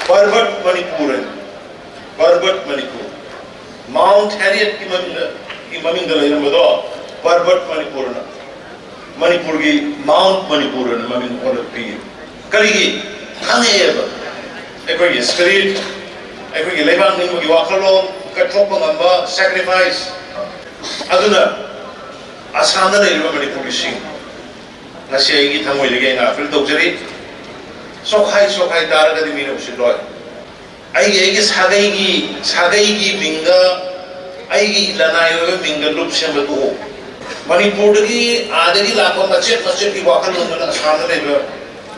ꯄꯔꯕꯠ ꯃꯅꯤꯄꯨꯔ ꯍꯥꯏꯅ꯫ ꯄꯔꯕꯠ ꯃꯅꯤꯄꯨꯔ꯫ Mount Harrietꯀꯤ ꯃꯃꯤꯡꯗ, ꯒꯤ ꯃꯃꯤꯡꯗ ꯂꯩꯔꯝꯕꯗꯣ ꯄꯔꯕꯠ ꯃꯅꯤꯄꯨꯔꯅ, ꯃꯅꯤꯄꯨꯔꯒꯤ Mount ꯃꯅꯤꯄꯨꯔꯅ ꯃꯃꯤꯡ ꯑꯣꯟꯂꯛꯄꯤ꯫ ꯀꯔꯤꯒꯤ? ꯈꯪꯉꯛꯑꯦꯕ꯫ ꯑꯩꯈꯣꯏꯒꯤ spirit, ꯑꯩꯈꯣꯏꯒꯤ ꯂꯩꯕꯥꯛ ꯅꯤꯡꯕꯒꯤ ꯋꯥꯈꯜꯂꯣꯟ, ꯀꯠꯊꯣꯛꯄ ꯉꯝꯕ, sacrifice꯫ ꯑꯗꯨꯅ ꯑꯁꯥꯝꯗ ꯂꯩꯔꯤꯕ ꯃꯅꯤꯄꯨꯔꯒꯤꯁꯤꯡ, ꯉꯁꯤ ꯑꯩꯒꯤ ꯊꯃꯣꯏꯗꯒꯤ ꯑꯩꯅ appeal ꯇꯧꯖꯔꯤ꯫ ꯆꯣꯛꯈꯥꯏ ꯆꯣꯛꯈꯥꯏ ꯇꯥꯔꯒꯗꯤ ꯃꯤꯅ ꯎꯁꯤꯠꯂꯣꯏ꯫ ꯑꯩꯒꯤ, ꯑꯩꯒꯤ ꯁꯥꯒꯩꯒꯤ, ꯁꯥꯒꯩꯒꯤ ꯃꯤꯡꯗ ꯑꯩꯒꯤ ꯂꯅꯥꯏ ꯑꯣꯏꯕ ꯃꯤꯡꯗ ꯂꯨꯞ ꯁꯦꯝꯕ ꯇꯣꯛꯑꯣ꯫ ꯃꯅꯤꯄꯨꯔꯗꯒꯤ ꯑꯥꯗꯒꯤ ꯂꯥꯛꯄ ꯃꯆꯦꯠ ꯃꯆꯦꯠꯀꯤ ꯋꯥꯈꯜꯂꯣꯟꯗꯨꯅ ꯑꯁꯥꯝꯗ ꯂꯩꯕ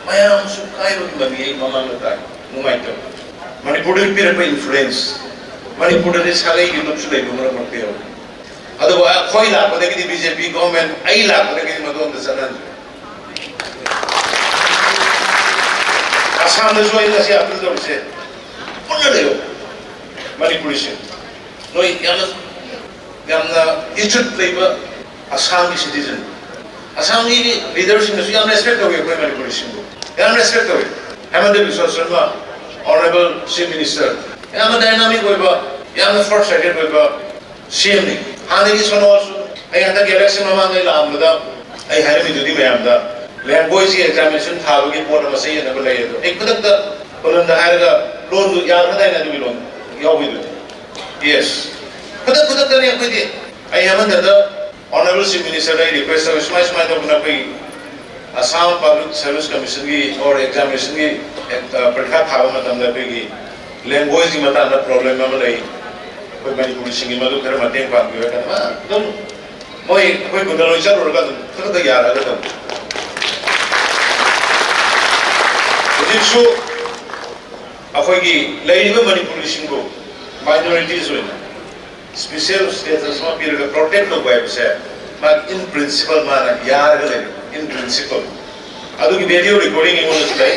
ꯃꯌꯥꯝꯁꯨ ꯀꯥꯏꯕꯒꯤ ꯃꯃꯤ ꯑꯩ ꯃꯃꯥꯡꯗ ꯇꯥꯏ꯫ ꯅꯨꯡꯉꯥꯏꯇꯕ꯫ ꯃꯅꯤꯄꯨꯔꯗꯒꯤ ꯄꯤꯔꯛꯄ influence, ꯃꯅꯤꯄꯨꯔꯗꯗꯤ ꯁꯥꯒꯩꯒꯤ ꯂꯨꯞꯁꯨ ꯂꯩꯕ ꯃꯔꯛ ꯃꯔꯛꯇ ꯌꯥꯎꯏ꯫ ꯑꯗꯨꯕꯨ ꯑꯩꯈꯣꯏ ꯂꯥꯛꯄꯗꯒꯤꯗꯤ BJP government, ꯑꯩ ꯂꯥꯛꯄꯗꯒꯤꯗꯤ ꯃꯗꯨ ꯑꯝꯇ ꯆꯠꯅꯗ꯭ꯔꯦ꯫ ꯑꯁꯥꯝꯗꯁꯨ ꯑꯩ ꯉꯁꯤ appeal ꯇꯧꯔꯤꯁꯦ, ꯄꯨꯟꯅ ꯂꯩꯌꯣ꯫ ꯃꯅꯤꯄꯨꯔꯤꯁꯦ ꯅꯣꯏ ꯌꯥꯝꯅ ꯌꯥꯝꯅ ꯏꯖꯠ ꯂꯩꯕ ꯑꯁꯥꯝꯒꯤ ꯁꯤꯇꯤꯖꯟ꯫ ꯑꯁꯥꯝꯒꯤ ꯂꯤꯗꯔꯁꯤꯡꯅꯁꯨ ꯌꯥꯝ ꯔꯦꯁꯄꯦꯛ ꯇꯧꯏ ꯑꯩꯈꯣꯏ ꯃꯅꯤꯄꯨꯔꯤꯁꯤꯡꯕꯨ, ꯌꯥꯝ ꯔꯦꯁꯄꯦꯛ ꯇꯧꯏ꯫ ꯍꯦꯃꯟꯇ ꯕꯤꯁ꯭ꯋꯥ ꯁꯔꯃ, ꯑꯣꯅꯔꯦꯕꯜ ꯆꯤꯐ ꯃꯤꯅꯤꯁꯇꯔ, ꯌꯥꯝꯅ ꯗꯥꯏꯅꯥꯃꯤꯛ ꯑꯣꯏꯕ, ꯌꯥꯝꯅ ꯐꯥꯔꯁ ꯔꯦꯇꯦꯠ ꯑꯣꯏꯕ ꯁꯤ ꯑꯦꯝꯅꯤ꯫ ꯍꯥꯟꯅꯒꯤ ꯁꯣꯅꯣꯋꯥꯜꯁꯨ ꯑꯩ ꯍꯟꯗꯛ ꯏꯂꯦꯛꯁꯟ ꯃꯃꯥꯡꯗ ꯑꯩ ꯂꯥꯛꯑꯝꯕꯗ ꯑꯩ ꯍꯥꯏꯔꯝꯃꯤꯗꯨꯗꯤ ꯃꯌꯥꯝꯗ, ꯂꯦꯡꯒ꯭ꯋꯦꯖꯀꯤ ꯑꯦꯛꯖꯥꯃꯤꯅꯦꯁꯟ ꯊꯥꯕꯒꯤ ꯄꯣꯠ ꯑꯃ ꯆꯌꯦꯠꯅꯕ ꯂꯩ꯫ ꯑꯗꯣ ꯑꯩ ꯈꯨꯗꯛꯇ ꯈꯨꯅꯟꯗ ꯍꯥꯏꯔꯒ ꯂꯣꯟꯗꯨ ꯌꯥꯔꯒꯗꯥꯏꯅ ꯑꯗꯨꯒꯤ ꯂꯣꯟ ꯌꯥꯎꯕꯤꯗꯨꯗꯤ꯫ ꯌꯦꯁ꯫ ꯈꯨꯗꯛ ꯈꯨꯗꯛꯇꯅꯤ ꯑꯩꯈꯣꯏꯗꯤ꯫ ꯑꯩ ꯍꯦꯃꯟꯇꯗ ꯑꯣꯅꯔꯦꯕꯜ ꯆꯤꯐ ꯃꯤꯅꯤꯁꯇꯔꯗ ꯑꯩ ꯔꯤꯀ꯭ꯋꯦꯁ ꯇꯧꯏ, ꯁꯨꯃꯥꯏ ꯁꯨꯃꯥꯏꯅ ꯇꯧꯗꯅ ꯑꯩꯈꯣꯏ ꯑꯁꯥꯝ ꯄꯕ꯭ꯂꯤꯛ ꯁꯔꯚꯤꯁ ꯀꯃꯤꯁꯟꯒꯤ ꯑꯣꯔ ꯑꯦꯛꯖꯥꯃꯤꯅꯦꯁꯟꯒꯤ ꯄꯔꯤꯈꯥ ꯊꯥꯕ ꯃꯇꯝꯗ ꯑꯩꯈꯣꯏꯒꯤ ꯂꯦꯡꯒ꯭ꯋꯦꯖꯀꯤ ꯃꯇꯥꯡꯗ ꯄ꯭ꯔꯣꯕ꯭ꯂꯦꯝ ꯑꯃ ꯂꯩ, ꯑꯩꯈꯣꯏ ꯃꯅꯤꯄꯨꯔꯤꯁꯤꯡꯒꯤ ꯃꯗꯨ ꯈꯔ ꯃꯇꯦꯡ ꯄꯥꯡꯕꯤꯌꯨ ꯍꯥꯏꯅ ꯑꯗꯨꯝ ꯃꯣꯏ ꯑꯩꯈꯣꯏ ꯈꯨꯟꯗ ꯂꯣꯏ ꯆꯠꯂꯨꯔꯒ ꯑꯗꯨꯝ ꯈꯨꯗꯛꯇ ꯌꯥꯔꯒ ꯑꯗꯨꯝ꯫ ꯍꯧꯖꯤꯛꯁꯨ ꯑꯩꯈꯣꯏꯒꯤ ꯂꯩꯔꯤꯕ ꯃꯅꯤꯄꯨꯔꯤꯁꯤꯡꯕꯨ ꯃꯥꯏꯅꯣꯔꯤꯇꯤꯁ ꯑꯣꯏꯅ ꯁ꯭ꯄꯦꯁꯦꯜ ꯁ꯭ꯇꯦꯇꯁ ꯑꯃ ꯄꯤꯔꯒ ꯄ꯭ꯔꯣꯇꯦꯛ ꯇꯧꯕ ꯍꯥꯏꯕꯁꯦ ꯃꯥꯒꯤ ꯏꯟ ꯄ꯭ꯔꯤꯟꯁꯤꯄꯜ ꯃꯥꯅ ꯌꯥꯔꯒ ꯂꯩꯔꯦ, ꯏꯟ ꯄ꯭ꯔꯤꯟꯁꯤꯄꯜ꯫ ꯑꯗꯨꯒꯤ ꯚꯤꯗꯤꯑꯣ ꯔꯦꯀꯣꯔꯗꯤꯡ ꯑꯩꯉꯣꯟꯗꯁꯨ ꯂꯩ꯫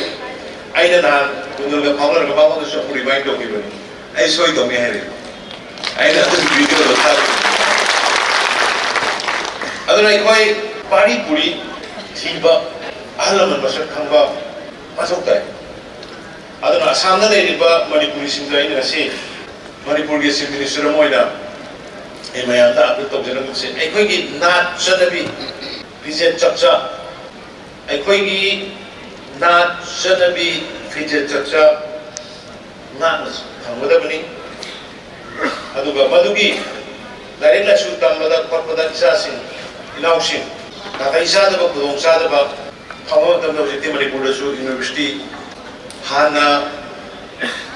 ꯑꯩꯅ ꯅꯍꯥꯟ ꯀꯨꯟꯗꯣꯜꯒ ꯐꯥꯎꯅꯔꯒ ꯃꯉꯣꯟꯗꯁꯨ ꯑꯃꯨꯛ ꯔꯤꯃꯥꯏꯟ ꯇꯧꯈꯤꯕꯅꯤ, ꯑꯩ ꯁꯣꯏ ꯇꯧꯅꯤ ꯍꯥꯏꯔꯦ꯫ ꯑꯩꯅ ꯑꯗꯨꯒꯤ ꯚꯤꯗꯤꯑꯣꯗꯣ ꯊꯥꯒꯠ ꯑꯗꯨꯅ ꯑꯩꯈꯣꯏ ꯄꯥꯔꯤ ꯄꯨꯔꯤ ꯊꯤꯕ, ꯑꯍꯜ ꯂꯃꯟ ꯃꯁꯛ ꯈꯪꯕ ꯃꯊꯧ ꯇꯥꯏ꯫ ꯑꯗꯨꯅ ꯑꯁꯥꯝꯗ ꯂꯩꯔꯤꯕ ꯃꯅꯤꯄꯨꯔꯤꯁꯤꯡꯗ ꯑꯩꯅ ꯉꯁꯤ ꯃꯅꯤꯄꯨꯔꯒꯤ ꯆꯤꯐ ꯃꯤꯅꯤꯁꯇꯔ ꯑꯃ ꯑꯣꯏꯅ ꯑꯩ ꯃꯌꯥꯝꯗ ꯑꯥꯄꯤꯜ ꯇꯧꯖꯅꯤꯡꯕꯁꯦ, ꯑꯩꯈꯣꯏꯒꯤ ꯅꯥꯠ ꯆꯠꯅꯕꯤ, ꯐꯤꯖꯦꯠ ꯆꯛꯆꯥ, ꯑꯩꯈꯣꯏꯒꯤ ꯅꯥꯠ ꯆꯠꯅꯕꯤ, ꯐꯤꯖꯦꯠ ꯆꯛꯆꯥ ꯉꯥꯛꯅ ꯊꯝꯒꯗꯕꯅꯤ꯫ ꯑꯗꯨꯒ ꯃꯗꯨꯒꯤ ꯂꯥꯏꯔꯤꯛ ꯂꯥꯏꯁꯨ ꯇꯝꯕꯗ ꯈꯣꯠꯄꯗ ꯏꯆꯥꯁꯤꯡ ꯏꯅꯥꯎꯁꯤꯡ ꯅꯥꯇꯩ ꯆꯥꯗꯕ, ꯈꯨꯗꯣꯡ ꯆꯥꯗꯕ ꯐꯪꯕ ꯃꯇꯝꯗ ꯍꯧꯖꯤꯛꯇꯤ ꯃꯅꯤꯄꯨꯔꯗꯁꯨ ꯌꯨꯅꯤꯚꯔꯁꯤꯇꯤ, ꯍꯥꯟꯅ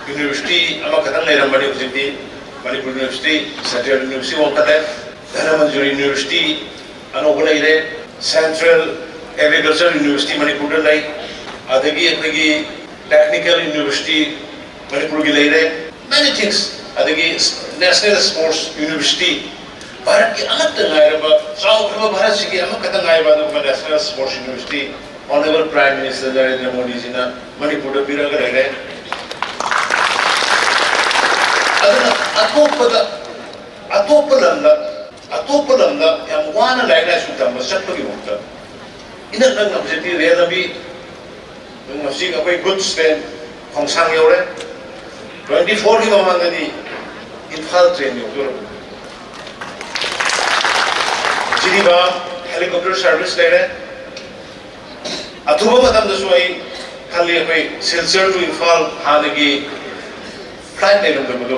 ꯌꯨꯅꯤꯚꯔꯁꯤꯇꯤ ꯑꯃꯈꯛꯇꯪ ꯂꯩꯔꯝꯕꯅꯤ, ꯍꯧꯖꯤꯛꯇꯤ ꯃꯅꯤꯄꯨꯔ ꯌꯨꯅꯤꯚꯔꯁꯤꯇꯤ, ꯁꯦꯟꯇ꯭ꯔꯦꯜ ꯌꯨꯅꯤꯚꯔꯁꯤꯇꯤ ꯑꯣꯟꯈꯠꯂꯦ꯫ ꯙꯅꯃꯟꯖꯨꯔꯤ ꯌꯨꯅꯤꯚꯔꯁꯤꯇꯤ ꯑꯅꯧꯕ ꯂꯩꯔꯦ, ꯁꯦꯟꯇ꯭ꯔꯦꯜ ꯑꯦꯒ꯭ꯔꯤꯀꯜꯆꯔ ꯌꯨꯅꯤꯚꯔꯁꯤꯇꯤ ꯃꯅꯤꯄꯨꯔꯗ ꯂꯩ, ꯑꯗꯒꯤ ꯑꯩꯈꯣꯏꯒꯤ ꯇꯦꯛꯅꯤꯀꯦꯜ ꯌꯨꯅꯤꯚꯔꯁꯤꯇꯤ ꯃꯅꯤꯄꯨꯔꯒꯤ ꯂꯩꯔꯦ, many things, ꯑꯗꯒꯤ ꯅꯦꯁꯅꯦꯜ ꯁ꯭ꯄꯣꯔꯠꯁ ꯌꯨꯅꯤꯚꯔꯁꯤꯇꯤ, ꯚꯥꯔꯠꯀꯤ ꯑꯃꯠꯇ ꯉꯥꯏꯔꯕ, ꯆꯥꯎꯈ꯭ꯔꯕ ꯚꯥꯔꯠꯁꯤꯒꯤ ꯑꯃꯈꯛꯇ ꯉꯥꯏꯔꯕ ꯑꯗꯨꯒꯨꯝꯕ national sports university honourable prime minister Narendra ꯃꯣꯗꯤꯖꯤꯅ ꯃꯅꯤꯄꯨꯔꯗ ꯄꯤꯔꯒ ꯂꯩꯔꯦ꯫ ꯑꯗꯨꯅ ꯑꯇꯣꯞꯄꯗ ꯑꯇꯣꯞꯄ ꯂꯝꯗ, ꯑꯇꯣꯞꯄ ꯂꯝꯗ ꯌꯥꯝ ꯋꯥꯅ ꯂꯥꯏꯔꯤꯛ ꯂꯥꯏꯁꯨ ꯇꯝꯕ ꯆꯠꯄꯒꯤ ꯃꯍꯨꯠꯇ, ꯏꯅꯛ ꯅꯛꯅ ꯍꯧꯖꯤꯛꯇꯤ ꯔꯦꯜ ꯂꯝꯕꯤ, ꯍꯧꯖꯤꯛ ꯑꯩꯈꯣꯏ ꯒꯨꯗꯁ ꯇ꯭ꯔꯦꯟ ꯈꯣꯡꯁꯥꯡ ꯌꯧꯔꯦ꯫ ꯇ꯭ꯋꯦꯟꯇꯤ ꯐꯣꯔꯒꯤ ꯃꯃꯥꯡꯗꯗꯤ ꯏꯝꯐꯥꯜ ꯇ꯭ꯔꯦꯟ ꯌꯧꯗꯣꯔꯕꯅꯤ꯫ ꯖꯤꯔꯤꯕꯥꯝ ꯍꯦꯂꯤꯀꯣꯞꯇꯔ ꯁꯥꯔꯚꯤꯁ ꯂꯩꯔꯦ꯫ ꯑꯊꯨꯕ ꯃꯇꯝꯗꯁꯨ ꯑꯩ ꯈꯜꯂꯤ, ꯑꯩꯈꯣꯏ ꯁꯤꯜꯆꯔ ꯇꯨ ꯏꯝꯐꯥꯜ ꯍꯥꯟꯅꯒꯤ ꯐ꯭ꯂꯥꯏꯠ ꯂꯩꯔꯝꯗꯕꯗꯣ,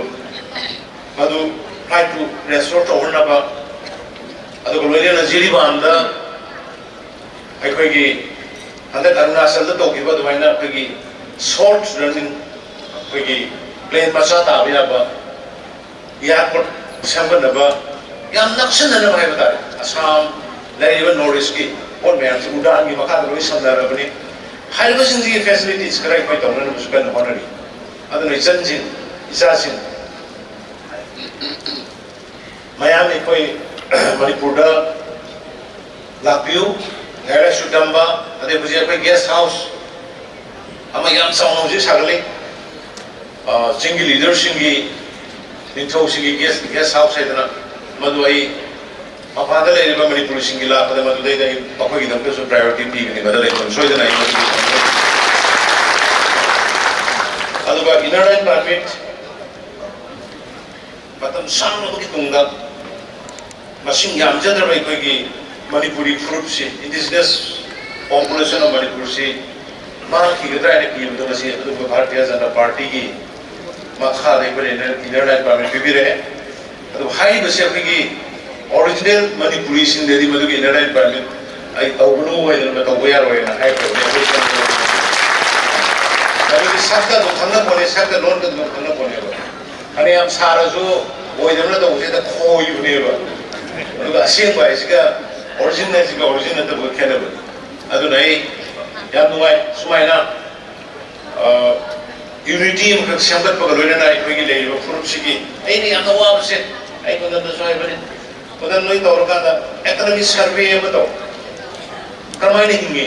ꯃꯗꯨ ꯐ꯭ꯂꯥꯏꯠꯇꯨ ꯔꯦꯁꯇꯣꯔ ꯇꯧꯍꯟꯅꯕ, ꯑꯗꯨꯒ ꯂꯣꯏꯅꯅ ꯖꯤꯔꯤꯕꯥꯝꯗ ꯑꯩꯈꯣꯏꯒꯤ ꯍꯟꯗꯛ ꯑꯔꯨꯅꯥꯆꯜꯗ ꯇꯧꯈꯤꯕ ꯑꯗꯨꯃꯥꯏꯅ ꯑꯩꯈꯣꯏꯒꯤ ꯁꯣꯔꯠ ꯔꯟꯅꯤꯡ, ꯑꯩꯈꯣꯏꯒꯤ ꯄ꯭ꯂꯦꯟ ꯃꯆꯥ ꯇꯥꯕ ꯌꯥꯕ ꯏꯌꯥꯔꯄꯣꯔꯠ ꯁꯦꯝꯒꯠꯅꯕ, ꯌꯥꯝ ꯅꯛꯁꯤꯟꯅꯅꯕ ꯍꯥꯏꯕ ꯇꯥꯔꯦ꯫ ꯑꯁꯥꯝ, ꯂꯩꯔꯤꯕ ꯅꯣꯔꯠ ꯏꯁꯀꯤ ꯄꯣꯠ ꯃꯌꯥꯝꯁꯤ ꯎꯗꯥꯟꯒꯤ ꯃꯈꯥꯗ ꯂꯣꯏ ꯁꯝꯅꯔꯕꯅꯤ꯫ ꯍꯥꯏꯔꯤꯕꯁꯤꯡꯁꯤꯒꯤ ꯐꯦꯁꯤꯂꯤꯇꯤꯁ ꯈꯔ ꯑꯩꯈꯣꯏ ꯇꯧꯅꯅꯕꯁꯨ ꯀꯟꯅ ꯍꯣꯠꯅꯔꯤ꯫ ꯑꯗꯨꯅ ꯏꯆꯟꯁꯤꯡ, ꯏꯆꯥꯁꯤꯡ, ꯃꯌꯥꯝ ꯑꯩꯈꯣꯏ ꯃꯅꯤꯄꯨꯔꯗ ꯂꯥꯛꯄꯤꯌꯨ꯫ ꯂꯥꯏꯔꯤꯛ ꯂꯥꯏꯁꯨ ꯇꯝꯕ, ꯑꯗꯩ ꯍꯧꯖꯤꯛ ꯑꯩꯈꯣꯏ ꯒꯦꯁ ꯍꯥꯎꯁ ꯑꯃ ꯌꯥꯝ ꯆꯥꯎꯅ ꯍꯧꯖꯤꯛ ꯁꯥꯒꯠꯂꯤ꯫ ꯑ, ꯆꯤꯡꯒꯤ ꯂꯤꯗꯔꯁꯤꯡꯒꯤ, ꯅꯤꯡꯊꯧꯁꯤꯡꯒꯤ ꯒꯦꯁ, ꯒꯦꯁ ꯍꯥꯎꯁ ꯍꯥꯏꯗꯅ, ꯃꯗꯨ ꯑꯩ ꯃꯄꯥꯟꯗ ꯂꯩꯔꯤꯕ ꯃꯅꯤꯄꯨꯔꯤꯁꯤꯡꯒꯤ ꯂꯥꯛꯄꯗ ꯃꯗꯨꯗꯩꯗ ꯑꯩ ꯃꯈꯣꯏꯒꯤꯗꯃꯛꯇꯁꯨ ꯄ꯭ꯔꯥꯏꯌꯣꯔꯤꯇꯤ ꯄꯤꯒꯅꯤ꯫ ꯃꯗꯨ ꯂꯩꯐꯝ ꯁꯣꯏꯗꯅ ꯑꯩ ꯃꯗꯨꯒꯤ ꯑꯗꯨꯒ ꯏꯅꯔ ꯂꯥꯏꯟ ꯄꯔꯃꯤꯠ ꯃꯇꯝ ꯁꯥꯡꯂꯕꯒꯤ ꯇꯨꯡꯗ ꯃꯁꯤꯡ ꯌꯥꯝꯖꯗ꯭ꯔꯕ ꯑꯩꯈꯣꯏꯒꯤ ꯃꯅꯤꯄꯨꯔꯤ ꯐꯨꯔꯨꯞꯁꯤ, indigenous population of ꯃꯅꯤꯄꯨꯔꯁꯤ ꯃꯥꯡꯈꯤꯒꯗ꯭ꯔꯥ ꯍꯥꯏꯅ ꯀꯤꯕꯗꯣ ꯉꯁꯤ ꯑꯗꯨꯒꯨꯝꯕ ꯚꯥꯔꯇꯤꯌ ꯖꯅꯇꯥ ꯄꯥꯔꯇꯤꯒꯤ ꯃꯈꯥꯗ ꯑꯩꯈꯣꯏꯅ ꯏꯅꯔ ꯂꯥꯏꯟ ꯄꯔꯃꯤꯠ ꯄꯤꯕꯤꯔꯛꯑꯦ꯫ ꯑꯗꯨ ꯍꯥꯏꯔꯤꯕꯁꯤ ꯑꯩꯈꯣꯏꯒꯤ ꯑꯣꯔꯤꯖꯤꯅꯦꯜ ꯃꯅꯤꯄꯨꯔꯤꯁꯤꯡꯗꯗꯤ ꯃꯗꯨꯒꯤ ꯏꯅꯔ ꯂꯥꯏꯟ ꯄꯔꯃꯤꯠ ꯑꯩ ꯇꯧꯒꯅꯨ ꯍꯥꯏꯗꯅ ꯇꯧꯕ ꯌꯥꯔꯣꯏꯅ ꯍꯥꯏꯈ꯭ꯔꯕꯅꯤ꯫ ꯑꯩꯈꯣꯏ ꯃꯗꯨꯒꯤ ꯁꯛꯇ ꯑꯗꯨꯝ ꯈꯪꯅ ꯄꯣꯠꯅꯤ, ꯁꯛꯇ ꯂꯣꯟꯗ ꯑꯗꯨꯝ ꯈꯪꯅ ꯄꯣꯠꯅꯦꯕ꯫ ꯐꯅꯌꯥꯝ ꯁꯥꯔꯁꯨ ꯑꯣꯏꯗꯕꯅ ꯇꯧꯕꯁꯤꯗ ꯈꯣꯏꯕꯅꯦꯕ꯫ ꯑꯗꯨꯒ ꯑꯁꯦꯡꯕ ꯍꯥꯏꯁꯤꯒ ꯑꯣꯔꯤꯖꯤꯟ ꯍꯥꯏꯁꯤꯒ ꯑꯣꯔꯤꯖꯤꯟ ꯅꯠꯇꯕꯒ ꯈꯦꯠꯅꯕꯅꯤ꯫ ꯑꯗꯨꯅ ꯑꯩ ꯌꯥꯝ ꯅꯨꯡꯉꯥꯏ ꯁꯨꯃꯥꯏꯅ, ꯑ, ꯌꯨꯅꯤꯇꯤ ꯑꯃꯈꯛ ꯁꯦꯝꯒꯠꯄꯒ ꯂꯣꯏꯅꯅ ꯑꯩꯈꯣꯏꯒꯤ ꯂꯩꯔꯤꯕ ꯐꯨꯔꯨꯞꯁꯤꯒꯤ ꯑꯩꯅ ꯌꯥꯝꯅ ꯋꯥꯕꯁꯦ, ꯑꯩ ꯃꯗꯟꯗꯁꯨ ꯍꯥꯏꯕꯅꯤ, ꯃꯗꯟ ꯅꯣꯏ ꯇꯧꯔꯀꯥꯟꯗ ꯏꯀꯅꯣꯃꯤꯛ ꯁꯔꯚꯦ ꯑꯃ ꯇꯧ꯫ ꯀꯔꯝꯍꯥꯏꯅ ꯍꯤꯡꯉꯤ?